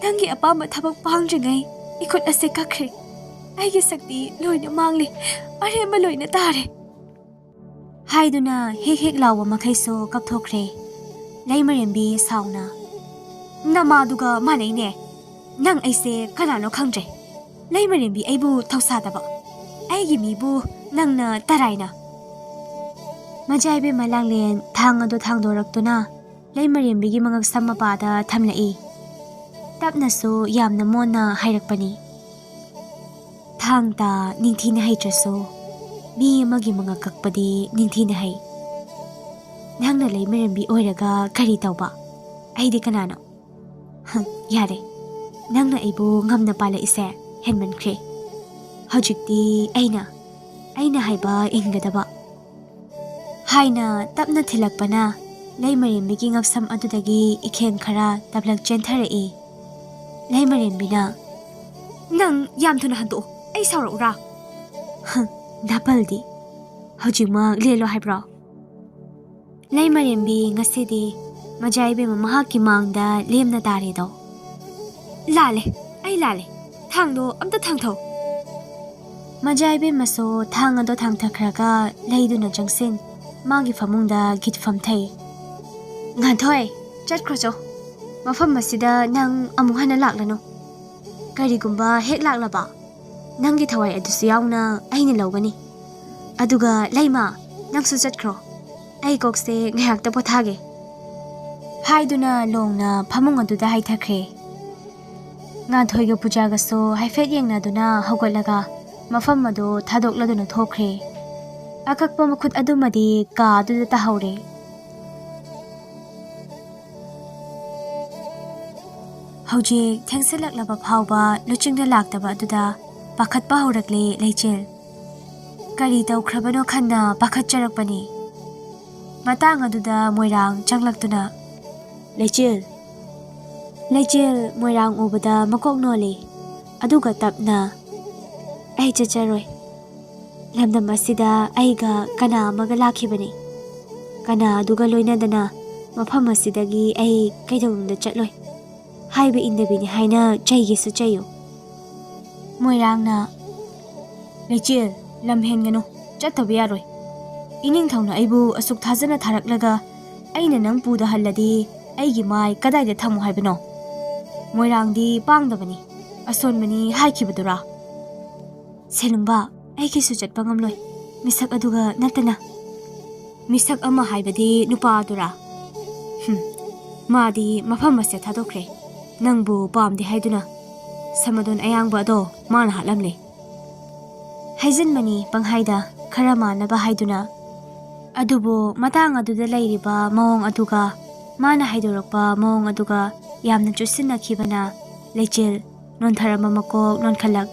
ꯅꯪꯒꯤ ꯑꯄꯥꯝꯕ ꯊꯕꯛ ꯄꯥꯡꯗ꯭ꯔꯤꯉꯩ ꯏꯈꯨꯠ ꯑꯁꯦ ꯀꯛꯈ꯭ꯔꯦ꯫ ꯑꯩꯒꯤ ꯁꯛꯇꯤ ꯂꯣꯏꯅ ꯃꯥꯡꯂꯦ, ꯑꯔꯦꯝꯕ ꯂꯣꯏꯅ ꯇꯥꯔꯦ꯫" ꯍꯥꯏꯗꯨꯅ ꯍꯦꯛ ꯍꯦꯛ ꯂꯥꯎꯕ ꯃꯈꯩꯁꯨ ꯀꯞꯊꯣꯛꯈ꯭ꯔꯦ꯫ ꯂꯩꯃꯔꯦꯝꯕꯤ ꯁꯥꯎꯅ, "ꯅꯃꯥꯗꯨꯒ ꯃꯥꯟꯅꯩꯅꯦ꯫ ꯅꯪ ꯑꯩꯁꯦ ꯀꯅꯥꯅꯣ ꯈꯪꯗ꯭ꯔꯦ꯫ ꯂꯩꯃꯔꯦꯝꯕꯤ ꯑꯩꯕꯨ ꯊꯧꯁꯥꯗꯕ, ꯑꯩꯒꯤ ꯃꯤꯕꯨ ꯅꯪꯅ ꯇꯔꯥꯏꯅ꯫" ꯃꯖꯥ ꯏꯕꯦꯝꯃ ꯂꯥꯡꯂꯦꯟ ꯊꯥꯡ ꯑꯗꯨ ꯊꯥꯡꯗꯣꯔꯛꯇꯨꯅ ꯂꯩꯃꯔꯦꯝꯕꯤꯒꯤ ꯃꯉꯛꯁꯝ ꯃꯄꯥꯗ ꯊꯝꯂꯛꯏ꯫ ꯇꯞꯅꯁꯨ ꯌꯥꯝꯅ ꯃꯣꯟꯅ ꯍꯥꯏꯔꯛꯄꯅꯤ, "ꯊꯥꯡ ꯇꯥ ꯅꯤꯡꯊꯤꯅ ꯍꯩꯇ꯭ꯔꯁꯨ ꯃꯤ ꯑꯃꯒꯤ ꯃꯉꯛ ꯀꯛꯄꯗꯤ ꯅꯤꯡꯊꯤꯅ ꯍꯩ꯫ ꯅꯪꯅ ꯂꯩꯃꯔꯦꯝꯕꯤ ꯑꯣꯏꯔꯒ ꯀꯔꯤ ꯇꯧꯕ? ꯑꯩꯗꯤ ꯀꯅꯥꯅꯣ? ꯍ, ꯌꯥꯔꯦ, ꯅꯪꯅ ꯑꯩꯕꯨ ꯉꯝꯅ ꯄꯥꯜꯂꯛꯏꯁꯦ ꯍꯦꯟꯃꯟꯈ꯭ꯔꯦ꯫" ꯍꯧꯖꯤꯛꯇꯤ ꯑꯩꯅ, ꯑꯩꯅ ꯍꯥꯏꯕ ꯏꯟꯒꯗꯕ꯫ ꯍꯥꯏꯅ ꯇꯞꯅ ꯊꯤꯜꯂꯛꯄꯅ ꯂꯩꯃꯔꯦꯝꯕꯤꯒꯤ ꯉꯛꯁꯝ ꯑꯗꯨꯗꯒꯤ ꯏꯈꯦꯟ ꯈꯔ ꯇꯞꯂꯛ ꯆꯦꯟꯊꯔꯛꯏ꯫ ꯂꯩꯃꯔꯦꯝꯕꯤꯅ, "ꯅꯪ ꯌꯥꯝ ꯊꯨꯅ ꯍꯟꯗꯣꯛꯑꯣ, ꯑꯩ ꯁꯥꯎꯔꯛꯎꯔꯥ?" "ꯍꯪ, ꯅꯥꯄꯜꯗꯤ, ꯍꯧꯖꯤꯛꯃꯛ ꯂꯦꯜꯂꯣ ꯍꯥꯏꯕ꯭ꯔꯣ?" ꯂꯩꯃꯔꯦꯝꯕꯤ ꯉꯁꯤꯗꯤ ꯃꯖꯥ ꯏꯕꯦꯝꯃ ꯃꯍꯥꯛꯀꯤ ꯃꯥꯡꯗ ꯂꯦꯝꯅ ꯇꯥꯔꯦꯗꯣ꯫ "ꯂꯥꯜꯂꯦ, ꯑꯩ ꯂꯥꯜꯂꯦ꯫ ꯊꯥꯡꯗꯣ ꯑꯝꯇ ꯊꯥꯡꯊꯧ꯫" ꯃꯖꯥ ꯏꯕꯦꯝꯃꯁꯨ ꯊꯥꯡ ꯑꯗꯣ ꯊꯥꯡꯊꯈ꯭ꯔꯒ ꯂꯩꯗꯨꯅ ꯆꯪꯁꯤꯟ ꯃꯥꯒꯤ ꯐꯃꯨꯡꯗ ꯒꯤꯠ ꯐꯝꯊꯩ꯫ "ꯉꯥꯟꯊꯣꯏ, ꯆꯠꯈ꯭ꯔꯣꯆꯣ꯫ ꯃꯐꯝ ꯑꯁꯤꯗ ꯅꯪ ꯑꯃꯨꯛ ꯍꯟꯅ ꯂꯥꯛꯂꯅꯨ꯫ ꯀꯔꯤꯒꯨꯝꯕ ꯍꯦꯛ ꯂꯥꯛꯂꯕ, ꯅꯪꯒꯤ ꯊꯋꯥꯏ ꯑꯗꯨꯁꯨ ꯌꯥꯎꯅ ꯑꯩꯅ ꯂꯧꯒꯅꯤ꯫ ꯑꯗꯨꯒ ꯂꯩꯃ, ꯅꯪꯁꯨ ꯆꯠꯈ꯭ꯔꯣ꯫ ꯑꯩ ꯀꯣꯛꯁꯦ ꯉꯥꯏꯍꯥꯛꯇ ꯄꯣꯊꯥꯒꯦ꯫" ꯍꯥꯏꯗꯨꯅ ꯂꯣꯡꯅ ꯐꯃꯨꯡ ꯑꯗꯨꯗ ꯍꯥꯏꯊꯈ꯭ꯔꯦ꯫ ꯉꯥꯟꯊꯣꯏꯒ ꯄꯨꯖꯥꯒꯁꯨ ꯍꯥꯏꯐꯦꯠ ꯌꯦꯡꯅꯗꯨꯅ ꯍꯧꯒꯠꯂꯒ ꯃꯐꯝ ꯑꯗꯨ ꯊꯥꯗꯣꯛꯂꯗꯨꯅ ꯊꯣꯛꯈ꯭ꯔꯦ꯫ ꯑꯀꯛꯄ ꯃꯈꯨꯠ ꯑꯗꯨꯃꯗꯤ ꯀꯥ ꯑꯗꯨꯗ ꯇꯥꯍꯧꯔꯦ꯫ ꯍꯧꯖꯤꯛ ꯊꯦꯡꯁꯤꯜꯂꯛꯂꯕ ꯐꯥꯎꯕ ꯂꯨꯆꯤꯡꯅ ꯂꯥꯛꯇꯕ ꯑꯗꯨꯗ ꯄꯥꯈꯠꯄ ꯍꯧꯔꯛꯂꯦ ꯂꯩꯆꯤꯜ꯫ ꯀꯔꯤ ꯇꯧꯈ꯭ꯔꯕꯅꯣ ꯈꯟꯅ ꯄꯥꯈꯠꯆꯔꯛꯄꯅꯤ꯫ ꯃꯇꯥꯡ ꯑꯗꯨꯗ ꯃꯣꯏꯔꯥꯡ ꯆꯪꯂꯛꯇꯨꯅ, "ꯂꯩꯆꯤꯜ!" ꯂꯩꯆꯤꯜ ꯃꯣꯏꯔꯥꯡ ꯎꯕꯗ ꯃꯀꯣꯛ ꯅꯣꯜꯂꯤ꯫ ꯑꯗꯨꯒ ꯇꯞꯅ, "ꯑꯩ ꯆꯠꯆꯔꯣꯏ꯫ ꯂꯝꯗꯝ ꯑꯁꯤꯗ ꯑꯩꯒ ꯀꯅꯥ ꯑꯃꯒ ꯂꯥꯛꯈꯤꯕꯅꯤ꯫ ꯀꯅꯥ ꯑꯗꯨꯒ ꯂꯣꯏꯅꯗꯅ ꯃꯐꯝ ꯑꯁꯤꯗꯒꯤ ꯑꯩ ꯀꯩꯗꯧꯅꯨꯡꯗ ꯆꯠꯂꯣꯏ꯫ ꯍꯥꯏꯕ ꯏꯟꯗꯕꯤꯅꯤ ꯍꯥꯏꯅ ꯆꯩꯒꯦꯁꯨ ꯆꯩꯌꯨ꯫" ꯃꯣꯏꯔꯥꯡꯅ, "ꯂꯩꯆꯤꯜ, ꯂꯝ ꯍꯦꯟꯒꯅꯨ, ꯆꯠꯇꯕ ꯌꯥꯔꯣꯏ꯫ ꯏꯅꯤꯡꯊꯧꯅ ꯑꯩꯕꯨ ꯑꯁꯨꯛ ꯊꯥꯖꯅ ꯊꯥꯔꯛꯂꯒ ꯑꯩꯅ ꯅꯪ ꯄꯨꯗ ꯍꯜꯂꯗꯤ ꯑꯩꯒꯤ ꯃꯥꯏ ꯀꯗꯥꯏꯗ ꯊꯝꯃꯨ ꯍꯥꯏꯕꯅꯣ? ꯃꯣꯏꯔꯥꯡꯗꯤ ꯄꯥꯡꯗꯕꯅꯤ, ꯑꯁꯣꯟꯕꯅꯤ ꯍꯥꯏꯈꯤꯕꯗꯨꯔꯥ?" "ꯁꯦꯂꯨꯡꯕ, ꯑꯩꯒꯤꯁꯨ ꯆꯠꯄ ꯉꯝꯂꯣꯏ, ꯃꯤꯁꯛ ꯑꯗꯨꯒ ꯅꯠꯇꯅ꯫" "ꯃꯤꯁꯛ ꯑꯃ ꯍꯥꯏꯕꯗꯤ ꯅꯨꯄꯥ ꯑꯗꯨꯔꯥ?" "ꯍꯨꯝ, ꯃꯥꯗꯤ ꯃꯐꯝ ꯑꯁꯦ ꯊꯥꯗꯣꯛꯈ꯭ꯔꯦ, ꯅꯪꯕꯨ ꯄꯥꯝꯗꯦ ꯍꯥꯏꯗꯨꯅ꯫ ꯁꯃꯗꯣꯟ ꯑꯌꯥꯡꯕ ꯑꯗꯣ ꯃꯥꯅ ꯍꯥꯠꯂꯝꯂꯦ꯫" ꯍꯥꯏꯖꯤꯟꯕꯅꯤ ꯄꯪꯍꯥꯏꯗ, ꯈꯔ ꯃꯥꯟꯅꯕ ꯍꯥꯏꯗꯨꯅ꯫ ꯑꯗꯨꯕꯨ ꯃꯇꯥꯡ ꯑꯗꯨꯗ ꯂꯩꯔꯤꯕ ꯃꯑꯣꯡ ꯑꯗꯨꯒ ꯃꯥꯅ ꯍꯥꯏꯗꯣꯔꯛꯄ ꯃꯑꯣꯡ ꯑꯗꯨꯒ ꯌꯥꯝꯅ ꯆꯨꯁꯤꯟꯅꯈꯤꯕꯅ ꯂꯩꯆꯤꯜ ꯅꯣꯟꯊꯔꯝꯕ ꯃꯀꯣꯛ ꯅꯣꯟꯈꯠꯂꯛ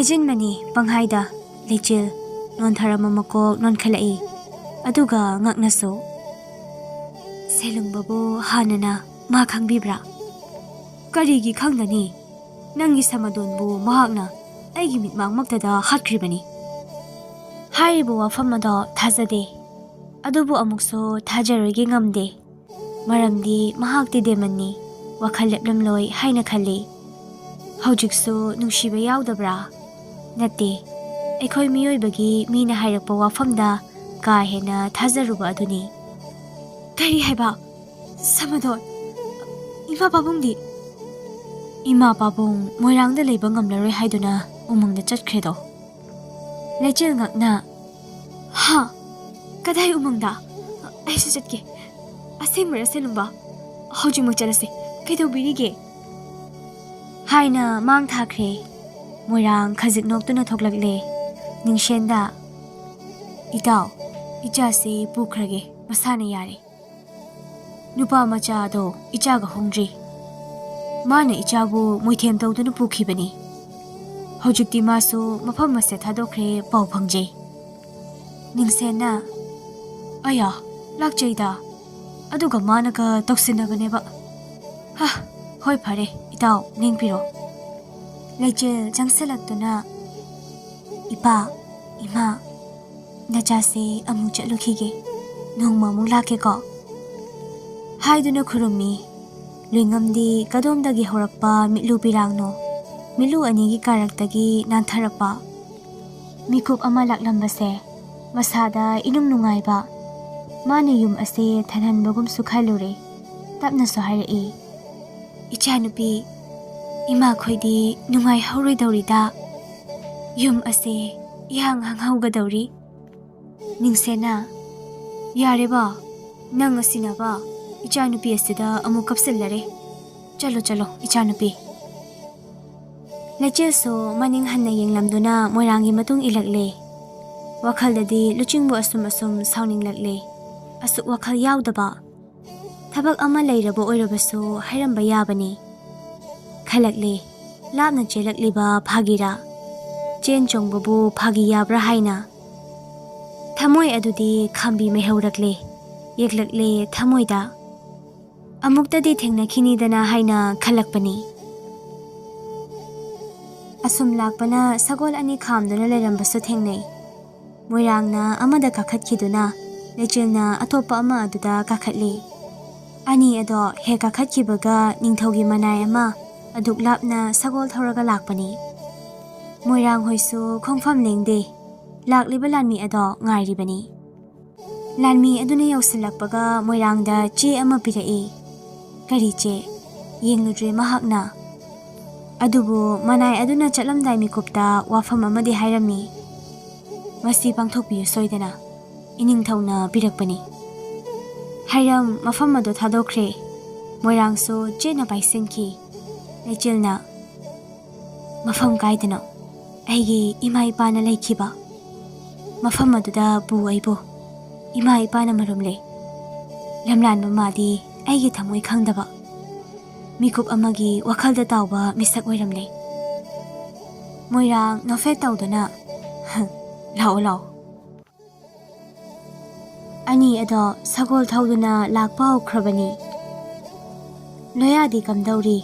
ꯍꯥꯏꯖꯤꯟꯕꯅꯤ ꯄꯪꯍꯥꯏꯗ꯫ ꯂꯩꯆꯤꯜ ꯅꯣꯟꯊꯔꯝꯕ ꯃꯀꯣꯛ ꯅꯣꯟꯈꯠꯂꯛꯏ, ꯑꯗꯨꯒ ꯉꯛꯅꯁꯨ꯫ ꯁꯦꯂꯨꯡꯕꯕꯨ ꯍꯥꯟꯅꯅ ꯃꯥ ꯈꯪꯕꯤꯕ꯭ꯔꯥ? ꯀꯔꯤꯒꯤ ꯈꯪꯒꯅꯤ? ꯅꯪꯒꯤ ꯁꯃꯗꯣꯟꯕꯨ ꯃꯍꯥꯛꯅ ꯑꯩꯒꯤ ꯃꯤꯠꯃꯥꯡꯃꯛꯇꯗ ꯍꯥꯠꯈ꯭ꯔꯤꯕꯅꯤ꯫ ꯍꯥꯏꯔꯤꯕ ꯋꯥꯐꯝ ꯑꯗꯣ ꯊꯥꯖꯗꯦ, ꯑꯗꯨꯕꯨ ꯑꯃꯨꯛꯁꯨ ꯊꯥꯖꯔꯣꯏꯒꯦ ꯉꯝꯗꯦ꯫ ꯃꯔꯝꯗꯤ ꯃꯍꯥꯛꯇꯤ ꯗꯦꯃꯟꯅꯤ, ꯋꯥꯈꯜ ꯂꯦꯞꯂꯝꯂꯣꯏ ꯍꯥꯏꯅ ꯈꯜꯂꯤ꯫ ꯍꯧꯖꯤꯛꯁꯨ ꯅꯨꯡꯁꯤꯕ ꯌꯥꯎꯗꯕ꯭ꯔꯥ? ꯅꯠꯇꯦ, ꯑꯩꯈꯣꯏ ꯃꯤꯑꯣꯏꯕꯒꯤ ꯃꯤꯅ ꯍꯥꯏꯔꯛꯄ ꯋꯥꯐꯝꯗ ꯀꯥ ꯍꯦꯟꯅ ꯊꯥꯖꯔꯨꯕ ꯑꯗꯨꯅꯤ꯫ ꯀꯔꯤ ꯍꯥꯏꯕ? ꯁꯃꯗꯣꯟ, ꯏꯃꯥ ꯄꯥꯕꯨꯡꯗꯤ? ꯏꯃꯥ ꯄꯥꯕꯨꯡ ꯃꯣꯏꯔꯥꯡꯗ ꯂꯩꯕ ꯉꯝꯂꯔꯣꯏ ꯍꯥꯏꯗꯨꯅ ꯎꯃꯪꯗ ꯆꯠꯈ꯭ꯔꯦꯗꯣ꯫ ꯂꯩꯆꯤꯜ ꯉꯛꯅ, ꯍꯥ? ꯀꯗꯥꯏ ꯎꯃꯪꯗ? ꯑꯩꯁꯨ ꯆꯠꯀꯦ꯫ ꯑꯁꯦꯡꯕꯔ ꯁꯦꯂꯨꯡꯕ? ꯍꯧꯖꯤꯛꯃꯛ ꯆꯠꯂꯁꯦ꯫ ꯀꯩꯗꯧꯕꯤꯔꯤꯒꯦ? ꯍꯥꯏꯅ ꯃꯥꯡ ꯊꯥꯈ꯭ꯔꯦ꯫ ꯃꯣꯏꯔꯥꯡ ꯈꯖꯤꯛ ꯅꯣꯛꯇꯨꯅ ꯊꯣꯛꯂꯛꯂꯦ꯫ ꯅꯤꯡꯁꯦꯟꯗ, ꯏꯇꯥꯎ, ꯏꯆꯥꯁꯦ ꯄꯨꯈ꯭ꯔꯒꯦ, ꯃꯁꯥꯅ ꯌꯥꯔꯦ꯫ ꯅꯨꯄꯥ ꯃꯆꯥꯗꯣ ꯏꯆꯥꯒ ꯍꯣꯡꯗ꯭ꯔꯤ꯫ ꯃꯥꯅ ꯏꯆꯥꯕꯨ ꯃꯣꯏꯊꯦꯝ ꯇꯧꯗꯨꯅ ꯄꯨꯈꯤꯕꯅꯤ꯫ ꯍꯧꯖꯤꯛꯇꯤ ꯃꯥꯁꯨ ꯃꯐꯝ ꯑꯁꯦ ꯊꯥꯗꯣꯛꯈ꯭ꯔꯦ, ꯄꯥꯎ ꯐꯪꯖꯩ꯫ ꯅꯤꯡꯁꯦꯟꯅ, ꯑꯌꯥ, ꯂꯥꯛꯆꯩꯗ꯫ ꯑꯗꯨꯒ ꯃꯥꯅꯒ ꯇꯧꯁꯤꯟꯅꯕꯅꯦꯕ꯫ ꯍꯥ, ꯍꯣꯏ ꯐꯔꯦ, ꯏꯇꯥꯎ, ꯂꯦꯡꯕꯤꯔꯣ꯫ ꯂꯩꯆꯤꯜ ꯆꯪꯁꯤꯜꯂꯛꯇꯨꯅ, ꯏꯄꯥ, ꯏꯃꯥ, ꯅꯆꯥꯁꯦ ꯑꯃꯨꯛ ꯆꯠꯂꯨꯈꯤꯒꯦ, ꯅꯣꯡꯃ ꯑꯃꯨꯛ ꯂꯥꯛꯀꯦꯀꯣ꯫ ꯍꯥꯏꯗꯨꯅ ꯈꯨꯔꯨꯝꯃꯤ꯫ ꯂꯨꯏꯉꯝꯗꯤ ꯀꯗꯣꯝꯗꯒꯤ ꯍꯧꯔꯛꯄ ꯃꯤꯠꯂꯨ ꯄꯤꯔꯥꯡꯅꯣ? ꯃꯤꯠꯂꯨ ꯑꯅꯤꯒꯤ ꯀꯥꯔꯛꯇꯒꯤ ꯅꯥꯟꯊꯔꯛꯄ꯫ ꯃꯤꯀꯨꯞ ꯑꯃ ꯂꯥꯛꯂꯝꯕꯁꯦ ꯃꯁꯥꯗ ꯏꯅꯨꯡ ꯅꯨꯡꯉꯥꯏꯕ꯫ ꯃꯥꯅ ꯌꯨꯝ ꯑꯁꯦ ꯊꯟꯍꯟꯕꯒꯨꯝꯁꯨ ꯈꯜꯂꯨꯔꯦ꯫ ꯇꯞꯅꯁꯨ ꯍꯥꯏꯔꯛꯏ, "ꯏꯆꯥꯅꯨꯄꯤ, ꯏꯃꯥꯈꯣꯏꯗꯤ ꯅꯨꯡꯉꯥꯏꯍꯧꯔꯣꯏꯗꯧꯔꯤꯗ꯫ ꯌꯨꯝ ꯑꯁꯦ ꯏꯍꯥꯡ ꯍꯥꯡꯍꯧꯒꯗꯧꯔꯤ꯫" ꯅꯤꯡꯁꯦꯅ, "ꯌꯥꯔꯦꯕ, ꯅꯪ ꯑꯁꯤꯅꯕ ꯏꯆꯥꯅꯨꯄꯤ ꯑꯁꯤꯗ ꯑꯃꯨꯛ ꯀꯞꯁꯤꯜꯂꯔꯦ꯫ ꯆꯠꯂꯣ, ꯆꯠꯂꯣ, ꯏꯆꯥꯅꯨꯄꯤ꯫" ꯂꯩꯆꯤꯜꯁꯨ ꯃꯅꯤꯡ ꯍꯟꯅ ꯌꯦꯡꯂꯝꯗꯨꯅ ꯃꯣꯏꯔꯥꯡꯒꯤ ꯃꯇꯨꯡ ꯏꯜꯂꯛꯂꯦ꯫ ꯋꯥꯈꯜꯗꯗꯤ ꯂꯨꯆꯤꯡꯕꯨ ꯑꯁꯨꯝ ꯑꯁꯨꯝ ꯁꯥꯎꯅꯤꯡꯂꯛꯂꯦ꯫ ꯑꯁꯨꯛ ꯋꯥꯈꯜ ꯌꯥꯎꯗꯕ꯫ ꯊꯕꯛ ꯑꯃ ꯂꯩꯔꯕ ꯑꯣꯏꯔꯕꯁꯨ ꯍꯥꯏꯔꯝꯕ ꯌꯥꯕꯅꯤ꯫ ꯈꯜꯂꯛꯂꯦ, ꯂꯥꯞꯅ ꯆꯦꯜꯂꯛꯂꯤꯕ ꯐꯥꯒꯤꯔꯥ? ꯆꯦꯟ ꯆꯣꯡꯕꯕꯨ ꯐꯥꯒꯤ ꯌꯥꯕ꯭ꯔꯥ ꯍꯥꯏꯅ꯫ ꯊꯃꯣꯏ ꯑꯗꯨꯗꯤ ꯈꯥꯝꯕꯤ ꯃꯩꯍꯧꯔꯛꯂꯦ, ꯌꯦꯛꯂꯛꯂꯦ ꯊꯃꯣꯏꯗ꯫ ꯑꯃꯨꯛꯇꯗꯤ ꯊꯦꯡꯅꯈꯤꯅꯤꯗꯅ ꯍꯥꯏꯅ ꯈꯜꯂꯛꯄꯅꯤ꯫ ꯑꯁꯨꯝ ꯂꯥꯛꯄꯅ ꯁꯒꯣꯜ ꯑꯅꯤ ꯈꯥꯝꯗꯨꯅ ꯂꯩꯔꯝꯕꯁꯨ ꯊꯦꯡꯅꯩ꯫ ꯃꯣꯏꯔꯥꯡꯅ ꯑꯃꯗ ꯀꯥꯈꯠꯈꯤꯗꯨꯅ ꯂꯩꯆꯤꯜꯅ ꯑꯇꯣꯞꯄ ꯑꯃ ꯑꯗꯨꯗ ꯀꯥꯈꯠꯂꯤ꯫ ꯑꯅꯤ ꯑꯗꯣ ꯍꯦꯛ ꯀꯥꯈꯠꯈꯤꯕꯒ ꯅꯤꯡꯊꯧꯒꯤ ꯃꯅꯥꯏ ꯑꯃ ꯑꯗꯨꯛ ꯂꯥꯞꯅ ꯁꯒꯣꯜ ꯊꯧꯔꯒ ꯂꯥꯛꯄꯅꯤ꯫ ꯃꯣꯏꯔꯥꯡ ꯍꯣꯏꯁꯨ ꯈꯣꯡꯐꯝ ꯂꯦꯡꯗꯦ꯫ ꯂꯥꯛꯂꯤꯕ ꯂꯥꯟꯃꯤ ꯑꯗꯣ ꯉꯥꯏꯔꯤꯕꯅꯤ꯫ ꯂꯥꯟꯃꯤ ꯑꯗꯨꯅ ꯌꯧꯁꯤꯜꯂꯛꯄꯒ ꯃꯣꯏꯔꯥꯡꯗ ꯆꯦ ꯑꯃ ꯄꯤꯔꯛꯏ꯫ "ꯀꯔꯤ ꯆꯦ?" ꯌꯦꯡꯂꯨꯗ꯭ꯔꯦ ꯃꯍꯥꯛꯅ꯫ ꯑꯗꯨꯕꯨ ꯃꯅꯥꯏ ꯑꯗꯨꯅ ꯆꯠꯂꯝꯗꯥꯏ ꯃꯤꯀꯨꯞꯇ ꯋꯥꯐꯝ ꯑꯃꯗꯤ ꯍꯥꯏꯔꯝꯃꯤ꯫ "ꯃꯁꯤ ꯄꯥꯡꯊꯣꯛꯄꯤꯌꯨ ꯁꯣꯏꯗꯅ꯫ ꯏꯅꯤꯡꯊꯧꯅ ꯄꯤꯔꯛꯄꯅꯤ"꯫ ꯍꯥꯏꯔꯝ ꯃꯐꯝ ꯑꯗꯨ ꯊꯥꯗꯣꯛꯈ꯭ꯔꯦ꯫ ꯃꯣꯏꯔꯥꯡꯁꯨ ꯆꯦꯠꯅ ꯄꯥꯏꯁꯤꯟꯈꯤ꯫ ꯂꯩꯆꯤꯜꯅ, "ꯃꯐꯝ ꯀꯥꯏꯗꯅꯣ? ꯑꯩꯒꯤ ꯏꯃꯥ ꯏꯄꯥꯅ ꯂꯩꯈꯤꯕ ꯃꯐꯝ ꯑꯗꯨꯗ ꯄꯨ ꯑꯩꯕꯨ꯫ ꯏꯃꯥ ꯏꯄꯥꯅ ꯃꯔꯨꯝꯂꯦ꯫ ꯂꯝꯂꯥꯟꯕ ꯃꯥꯗꯤ ꯑꯩꯒꯤ ꯊꯃꯣꯏ ꯈꯪꯗꯕ"꯫ ꯃꯤꯀꯨꯞ ꯑꯃꯒꯤ ꯋꯥꯈꯜꯗ ꯇꯥꯎꯕ ꯃꯤꯁꯛ ꯑꯣꯏꯔꯝꯂꯦ꯫ ꯃꯣꯏꯔꯥꯡ ꯅꯣꯐꯦꯠ ꯇꯧꯗꯨꯅ, "ꯂꯥꯛꯑꯣ, ꯂꯥꯛꯑꯣ"꯫ ꯑꯅꯤ ꯑꯗꯣ ꯁꯒꯣꯜ ꯊꯧꯗꯨꯅ ꯂꯥꯛꯄ ꯍꯧꯈ꯭ꯔꯕꯅꯤ꯫ ꯂꯣꯌꯥꯗꯤ ꯀꯝꯗꯧꯔꯤ?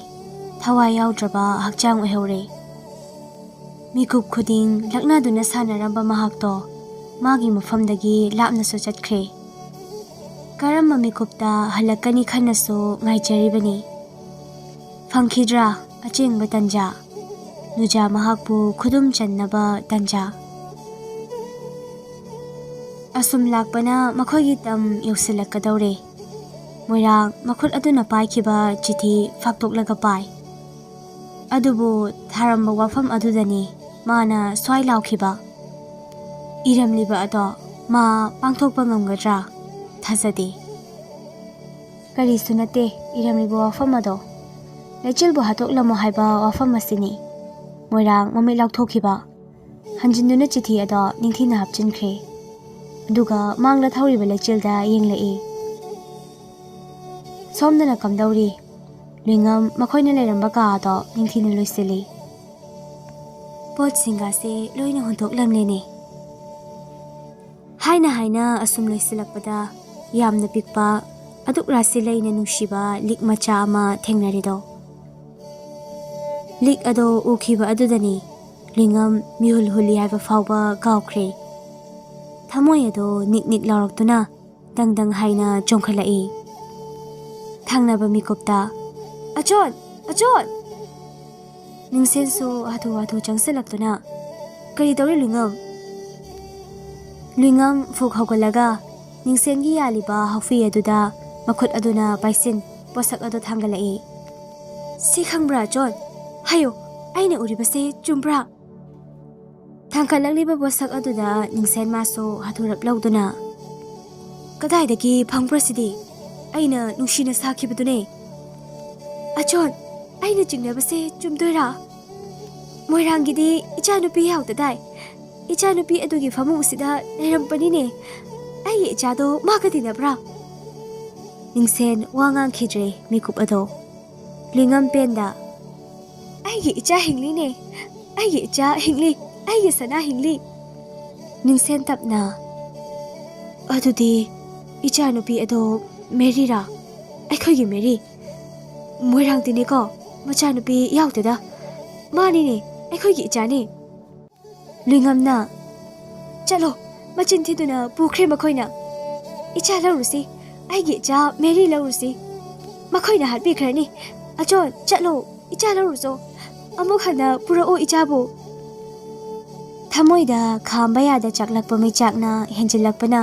ꯊꯋꯥꯏ ꯌꯥꯎꯗ꯭ꯔꯕ ꯍꯛꯆꯥꯡ ꯑꯣꯏꯍꯧꯔꯦ꯫ ꯃꯤꯀꯨꯞ ꯈꯨꯗꯤꯡ ꯂꯛꯅꯗꯨꯅ ꯁꯥꯟꯅꯔꯝꯕ ꯃꯍꯥꯛꯇꯣ ꯃꯥꯒꯤ ꯃꯐꯝꯗꯒꯤ ꯂꯥꯞꯅꯁꯨ ꯆꯠꯈ꯭ꯔꯦ꯫ ꯀꯔꯝꯕ ꯃꯤꯀꯨꯞꯇ ꯍꯜꯂꯛꯀꯅꯤ ꯈꯟꯅꯁꯨ ꯉꯥꯏꯖꯔꯤꯕꯅꯤ꯫ ꯐꯪꯈꯤꯗ꯭ꯔꯥ ꯑꯆꯦꯡꯕ ꯇꯟꯖꯥ? ꯅꯨꯖꯥ ꯃꯍꯥꯛꯄꯨ ꯈꯨꯗꯨꯝ ꯆꯟꯅꯕ ꯇꯟꯖꯥ꯫ ꯑꯁꯨꯝ ꯂꯥꯛꯄꯅ ꯃꯈꯣꯏꯒꯤ ꯇꯝ ꯌꯧꯁꯤꯜꯂꯛꯀꯗꯧꯔꯦ꯫ ꯃꯣꯏꯔꯥꯡ ꯃꯈꯨꯠ ꯑꯗꯨꯅ ꯄꯥꯏꯈꯤꯕ ꯆꯤꯊꯤ ꯐꯥꯛꯇꯣꯛꯂꯒ ꯄꯥꯏ꯫ ꯑꯗꯨꯕꯨ ꯊꯥꯔꯝꯕ ꯋꯥꯐꯝ ꯑꯗꯨꯗꯅꯤ ꯃꯥꯅ ꯁ꯭ꯋꯥꯏ ꯂꯥꯎꯈꯤꯕ꯫ ꯏꯔꯝꯂꯤꯕ ꯑꯗꯣ ꯃꯥ ꯄꯥꯡꯊꯣꯛꯄ ꯉꯝꯒꯗ꯭ꯔꯥ? ꯊꯥꯖꯗꯦ꯫ ꯀꯔꯤꯁꯨ ꯅꯠꯇꯦ ꯏꯔꯝꯂꯤꯕ ꯋꯥꯐꯝ ꯑꯗꯣ꯫ ꯂꯩꯆꯤꯜꯕꯨ ꯍꯥꯠꯇꯣꯛꯂꯝꯃꯣ ꯍꯥꯏꯕ ꯋꯥꯐꯝ ꯑꯁꯤꯅꯤ꯫ ꯃꯣꯏꯔꯥꯡ ꯃꯃꯤꯠ ꯂꯥꯎꯊꯣꯛꯈꯤꯕ꯫ ꯍꯟꯖꯤꯟꯗꯨꯅ ꯆꯤꯊꯤ ꯑꯗꯣ ꯅꯤꯡꯊꯤꯅ ꯍꯥꯞꯆꯤꯟꯈ꯭ꯔꯦ꯫ ꯑꯗꯨꯒ ꯃꯥꯡꯗ ꯊꯧꯔꯤꯕ ꯂꯩꯆꯤꯜꯗ ꯌꯦꯡꯂꯛꯏ꯫ ꯁꯣꯝꯗꯅ ꯀꯝꯗꯧꯔꯤ? ꯂꯨꯏꯉꯝ ꯃꯈꯣꯏꯅ ꯂꯩꯔꯝꯕ ꯀꯥ ꯑꯗꯣ ꯅꯤꯡꯊꯤꯅ ꯂꯣꯏꯁꯤꯜꯂꯤ꯫ ꯄꯣꯠꯁꯤꯡꯒꯁꯦ ꯂꯣꯏꯅ ꯍꯨꯟꯗꯣꯛꯂꯝꯂꯦꯅꯦ꯫ ꯍꯥꯏꯅ ꯍꯥꯏꯅ ꯑꯁꯨꯝ ꯂꯣꯏꯁꯤꯜꯂꯛꯄꯗ ꯌꯥꯝꯅ ꯄꯤꯛꯄ, ꯑꯗꯨꯛ ꯔꯥꯁꯤ ꯂꯩꯅ ꯅꯨꯡꯁꯤꯕ ꯂꯤꯛ ꯃꯆꯥ ꯑꯃ ꯊꯦꯡꯅꯔꯦꯗꯣ꯫ ꯂꯤꯛ ꯑꯗꯣ ꯎꯈꯤꯕ ꯑꯗꯨꯗꯅꯤ ꯂꯤꯉꯝ ꯃꯤꯍꯨꯜ ꯍꯨꯜꯂꯤ ꯍꯥꯏꯕ ꯐꯥꯎꯕ ꯀꯥꯎꯈ꯭ꯔꯦ꯫ ꯊꯃꯣꯏ ꯑꯗꯣ ꯅꯤꯛ ꯅꯤꯛ ꯂꯥꯎꯔꯛꯇꯨꯅ ꯗꯪ ꯗꯪ ꯍꯥꯏꯅ ꯆꯣꯡꯈꯠꯂꯛꯏ꯫ ꯊꯪꯅꯕ ꯃꯤꯀꯨꯞꯇ, "ꯑꯆꯣꯟ! ꯑꯆꯣꯟ!" ꯅꯤꯡꯁꯦꯟꯁꯨ ꯍꯥꯊꯨ ꯍꯥꯊꯨ ꯆꯪꯁꯤꯜꯂꯛꯇꯨꯅ, "ꯀꯔꯤ ꯇꯧꯔꯤ, ꯂꯨꯏꯉꯝ?" ꯂꯨꯏꯉꯝ ꯐꯨꯛ ꯍꯧꯒꯠꯂꯒ ꯅꯤꯡꯁꯦꯟꯒꯤ ꯌꯥꯜꯂꯤꯕ ꯍꯥꯎꯐꯤ ꯑꯗꯨꯗ ꯃꯈꯨꯠ ꯑꯗꯨꯅ ꯄꯥꯏꯁꯤꯟ ꯄꯣꯠꯁꯛ ꯑꯗꯨ ꯊꯥꯡꯒꯠꯂꯛꯏ꯫ "ꯁꯤ ꯈꯪꯕ꯭ꯔꯥ, ꯑꯆꯣꯟ? ꯍꯥꯏꯌꯨ, ꯑꯩꯅ ꯎꯔꯤꯕꯁꯦ ꯆꯨꯝꯕ꯭ꯔꯥ?" ꯊꯥꯡꯒꯠꯂꯛꯂꯤꯕ ꯄꯣꯠꯁꯛ ꯑꯗꯨꯗ ꯅꯤꯡꯁꯦꯟ ꯃꯥꯁꯨ ꯍꯥꯊꯨꯔꯞ ꯂꯧꯗꯨꯅ, "ꯀꯗꯥꯏꯗꯒꯤ ꯐꯪꯕ꯭ꯔꯥ ꯁꯤꯗꯤ? ꯑꯩꯅ ꯅꯨꯡꯁꯤꯅ ꯁꯥꯈꯤꯕꯗꯨꯅꯦ꯫ ꯑꯆꯣꯟ, ꯑꯩꯅ ꯆꯤꯡꯅꯕꯁꯦ ꯆꯨꯝꯗꯣꯏꯔꯥ? ꯃꯣꯏꯔꯥꯡꯒꯤꯗꯤ ꯏꯆꯥꯅꯨꯄꯤ ꯌꯥꯎꯗꯗꯥꯏ? ꯏꯆꯥꯅꯨꯄꯤ ꯑꯗꯨꯒꯤ ꯐꯃꯨꯡꯁꯤꯗ ꯂꯩꯔꯝꯕꯅꯤꯅꯦ꯫ ꯑꯩꯒꯤ ꯏꯆꯥꯗꯣ ꯃꯥꯒ ꯇꯤꯟꯅꯕ꯭ꯔꯥ?" ꯅꯤꯡꯁꯦꯟ ꯋꯥ ꯉꯥꯡꯈꯤꯗ꯭ꯔꯦ ꯃꯤꯀꯨꯞ ꯑꯗꯣ꯫ ꯂꯤꯉꯝ ꯄꯦꯟꯗ, "ꯑꯩꯒꯤ ꯏꯆꯥ ꯍꯤꯡꯂꯤꯅꯦ, ꯑꯩꯒꯤ ꯏꯆꯥ ꯍꯤꯡꯂꯤ, ꯑꯩꯒꯤ ꯁꯅꯥ ꯍꯤꯡꯂꯤ!" ꯅꯤꯡꯁꯦꯟ ꯇꯞꯅ, "ꯑꯗꯨꯗꯤ ꯏꯆꯥꯅꯨꯄꯤ ꯑꯗꯣ ꯃꯦꯔꯤꯔꯥ? ꯑꯩꯈꯣꯏꯒꯤ ꯃꯦꯔꯤ? ꯃꯣꯏꯔꯥꯡꯗꯤꯅꯦꯀꯣ, ꯃꯆꯥꯅꯨꯄꯤ ꯌꯥꯎꯗꯦꯗ꯫ ꯃꯥꯅꯤꯅꯦ, ꯑꯩꯈꯣꯏꯒꯤ ꯏꯆꯥꯅꯤ!" ꯂꯨꯏꯉꯝꯅ, "ꯆꯠꯂꯣ, ꯃꯆꯤꯟ ꯊꯤꯗꯨꯅ ꯄꯨꯈ꯭ꯔꯦ ꯃꯈꯣꯏꯅ꯫ ꯏꯆꯥ ꯂꯧꯔꯨꯁꯤ, ꯑꯩꯒꯤ ꯏꯆꯥ ꯃꯦꯔꯤ ꯂꯧꯔꯨꯁꯤ꯫ ꯃꯈꯣꯏꯅ ꯍꯥꯠꯄꯤꯈ꯭ꯔꯅꯤ꯫ ꯑꯆꯣꯟ, ꯆꯠꯂꯣ, ꯏꯆꯥ ꯂꯧꯔꯨꯆꯣ꯫ ꯑꯃꯨꯛ ꯍꯟꯅ ꯄꯨꯔꯛꯎ ꯏꯆꯥꯕꯨ꯫" ꯊꯃꯣꯏꯗ ꯈꯥꯝꯕ ꯌꯥꯗ ꯆꯥꯛꯂꯛꯄ ꯃꯩꯆꯥꯛꯅ ꯍꯦꯟꯖꯤꯜꯂꯛꯄꯅ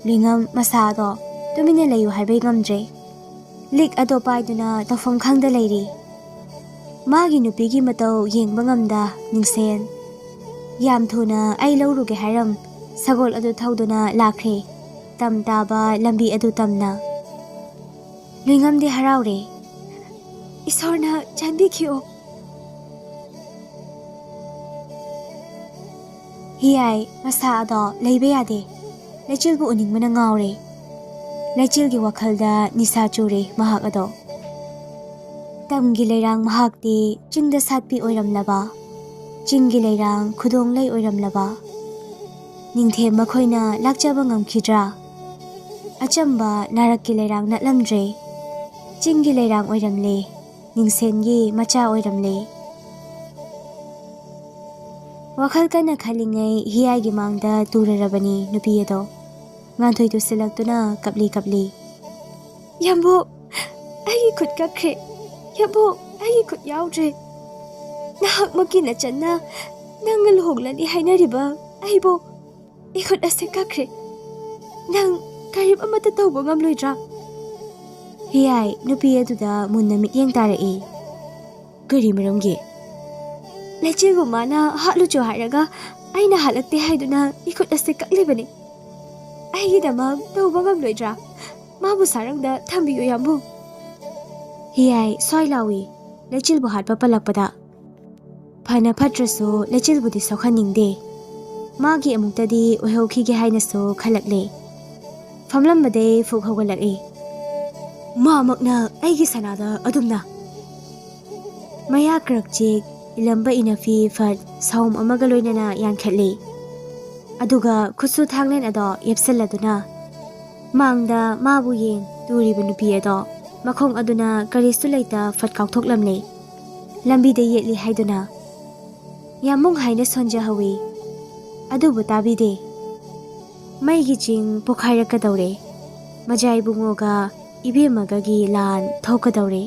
ꯂꯨꯏꯉꯝ ꯃꯁꯥꯗꯣ ꯇꯨꯃꯤꯟꯅ ꯂꯩꯌꯨ ꯍꯥꯏꯕ ꯉꯝꯗ꯭ꯔꯦ꯫ ꯂꯤꯛ ꯑꯗꯣ ꯄꯥꯏꯗꯨꯅ ꯇꯧꯐꯝ ꯈꯪꯗ ꯂꯩꯔꯤ꯫ ꯃꯥꯒꯤ ꯅꯨꯄꯤꯒꯤ ꯃꯇꯧ ꯌꯦꯡꯕ ꯉꯝꯗ ꯅꯤꯡꯁꯦꯟ, "ꯌꯥꯝ ꯊꯨꯅ ꯑꯩ ꯂꯧꯔꯨꯒꯦ ꯍꯥꯏꯔꯝ ꯁꯒꯣꯜ ꯑꯗꯨ ꯊꯧꯗꯨꯅ ꯂꯥꯛꯈ꯭ꯔꯦ, ꯇꯝ ꯇꯥꯕ ꯂꯝꯕꯤ ꯑꯗꯨ ꯇꯝꯅ꯫" ꯂꯨꯏꯉꯝꯗꯤ ꯍꯔꯥꯎꯔꯦ꯫ "ꯏꯁꯣꯔꯅ ꯆꯥꯟꯕꯤꯈꯤꯑꯣ꯫" ꯍꯤꯌꯥꯏ ꯃꯁꯥ ꯑꯗꯣ ꯂꯩꯕ ꯌꯥꯗꯦ꯫ ꯂꯩꯆꯤꯜꯕꯨ ꯎꯅꯤꯡꯕꯅ ꯉꯥꯎꯔꯦ꯫ ꯂꯩꯆꯤꯜꯒꯤ ꯋꯥꯈꯜꯗ ꯅꯤꯁꯥ ꯆꯨꯔꯦ ꯃꯍꯥꯛ ꯑꯗꯣ꯫ ꯇꯝꯒꯤ ꯂꯩꯔꯥꯡ ꯃꯍꯥꯛꯇꯤ ꯆꯤꯡꯗ ꯁꯥꯠꯄꯤ ꯑꯣꯏꯔꯝꯂꯕ꯫ ꯆꯤꯡꯒꯤ ꯂꯩꯔꯥꯡ ꯈꯨꯗꯣꯡ ꯂꯩ ꯑꯣꯏꯔꯝꯂꯕ? ꯅꯤꯡꯊꯦꯝ ꯃꯈꯣꯏꯅ ꯂꯥꯛꯆꯕ ꯉꯝꯈꯤꯗ꯭ꯔꯥ? ꯑꯆꯝꯕ ꯅꯥꯔꯛꯀꯤ ꯂꯩꯔꯥꯡ ꯅꯠꯂꯝꯗ꯭ꯔꯦ꯫ ꯆꯤꯡꯒꯤ ꯂꯩꯔꯥꯡ ꯑꯣꯏꯔꯝꯂꯦ꯫ ꯅꯤꯡꯁꯦꯟꯒꯤ ꯃꯆꯥ ꯑꯣꯏꯔꯝꯂꯦ꯫ ꯋꯥꯈꯜ ꯀꯟꯅ ꯈꯜꯂꯤꯉꯩ ꯍꯤꯌꯥꯏꯒꯤ ꯃꯥꯡꯗ ꯇꯨꯔꯔꯕꯅꯤ ꯅꯨꯄꯤ ꯑꯗꯣ꯫ ꯉꯥꯟꯊꯣꯏ ꯇꯨꯁꯤꯜꯂꯛꯇꯨꯅ ꯀꯞꯂꯤ ꯀꯞꯂꯤ꯫ "ꯌꯥꯝꯕꯨ, ꯑꯩꯒꯤ ꯈꯨꯠ ꯀꯛꯈ꯭ꯔꯦ꯫ ꯌꯥꯝꯕꯨ, ꯑꯩꯒꯤ ꯈꯨꯠ ꯌꯥꯎꯗ꯭ꯔꯦ꯫ ꯅꯍꯥꯛꯃꯛꯀꯤ ꯅꯆꯟꯅ ꯅꯪꯒ ꯂꯨꯍꯣꯡꯂꯅꯤ ꯍꯥꯏꯅꯔꯤꯕ ꯑꯩꯕꯨ ꯏꯈꯨꯠ ꯑꯁꯤ ꯀꯛꯈ꯭ꯔꯦ꯫ ꯅꯪ ꯀꯔꯤꯝ ꯑꯃꯠꯇ ꯇꯧꯕ ꯉꯝꯂꯣꯏꯗ꯭ꯔꯥ?" ꯍꯤꯌꯥꯏ ꯅꯨꯄꯤ ꯑꯗꯨꯗ ꯃꯨꯟꯅ ꯃꯤꯠꯌꯦꯡ ꯇꯥꯔꯛꯏ꯫ "ꯀꯔꯤ ꯃꯔꯝꯒꯤ?" "ꯂꯩꯆꯤꯜꯕꯨ ꯃꯥꯅ ꯍꯥꯠꯂꯨꯆꯣ ꯍꯥꯏꯔꯒ ꯑꯩꯅ ꯍꯥꯠꯂꯛꯇꯦ ꯍꯥꯏꯗꯨꯅ ꯏꯈꯨꯠ ꯑꯁꯤ ꯀꯛꯂꯤꯕꯅꯤ꯫ ꯑꯩꯒꯤꯗꯃꯛ ꯇꯧꯕ ꯉꯝꯂꯣꯏꯗ꯭ꯔꯥ? ꯃꯥꯕꯨ ꯁꯥꯔꯪꯗ ꯊꯝꯕꯤꯌꯨ ꯌꯥꯝꯕꯨ꯫" ꯍꯤꯌꯥꯏ ꯁ꯭ꯋꯥꯏ ꯂꯥꯎꯏ, ꯂꯩꯆꯤꯜꯕꯨ ꯍꯥꯠꯄ ꯄꯜꯂꯛꯄꯗ꯫ ꯐꯅ ꯐꯠꯇ꯭ꯔꯁꯨ ꯂꯩꯆꯤꯜꯕꯨꯗꯤ ꯁꯣꯛꯍꯟꯅꯤꯡꯗꯦ꯫ ꯃꯥꯒꯤ ꯑꯃꯨꯛꯇꯗꯤ ꯑꯣꯏꯍꯧꯈꯤꯒꯦ ꯍꯥꯏꯅꯁꯨ ꯈꯜꯂꯛꯂꯦ꯫ ꯐꯝꯂꯝꯕꯗꯩ ꯐꯨꯛ ꯍꯧꯒꯠꯂꯛꯏ꯫ "ꯃꯥꯃꯛꯅ ꯑꯩꯒꯤ ꯁꯅꯥꯗ ꯑꯗꯨꯝꯅ!" ꯃꯌꯥ ꯀ꯭ꯔꯛ ꯆꯤꯛ ꯏꯂꯝꯕ ꯏꯅꯐꯤ ꯐꯠ ꯁꯥꯎꯝ ꯑꯃꯒ ꯂꯣꯏꯅꯅ ꯌꯥꯟꯈꯠꯂꯤ꯫ ꯑꯗꯨꯒ ꯈꯨꯠꯁꯨ ꯊꯥꯡꯂꯦꯟ ꯑꯗꯣ ꯌꯦꯞꯁꯤꯜꯂꯗꯨꯅ ꯃꯥꯡꯗ ꯃꯥꯕꯨ ꯌꯦꯡ ꯇꯨꯔꯤꯕ ꯅꯨꯄꯤ ꯑꯗꯣ ꯃꯈꯣꯡ ꯑꯗꯨꯅ ꯀꯔꯤꯁꯨ ꯂꯩꯇ ꯐꯠ ꯀꯥꯎꯊꯣꯛꯂꯝꯂꯦ꯫ ꯂꯝꯕꯤꯗ ꯌꯦꯠꯂꯤ ꯍꯥꯏꯗꯨꯅ꯫ ꯌꯥꯝꯕꯨꯡ ꯍꯥꯏꯅ ꯁꯣꯟꯖꯍꯧꯏ꯫ ꯑꯗꯨꯕꯨ ꯇꯥꯕꯤꯗꯦ꯫ ꯃꯩꯒꯤ ꯆꯤꯡ ꯄꯣꯈꯥꯏꯔꯛꯀꯗꯧꯔꯦ꯫ ꯃꯖꯥ ꯏꯕꯨꯡꯉꯣꯒ ꯏꯕꯦꯝꯃꯒꯒꯤ ꯂꯥꯟ ꯊꯣꯛꯀꯗꯧꯔꯦ꯫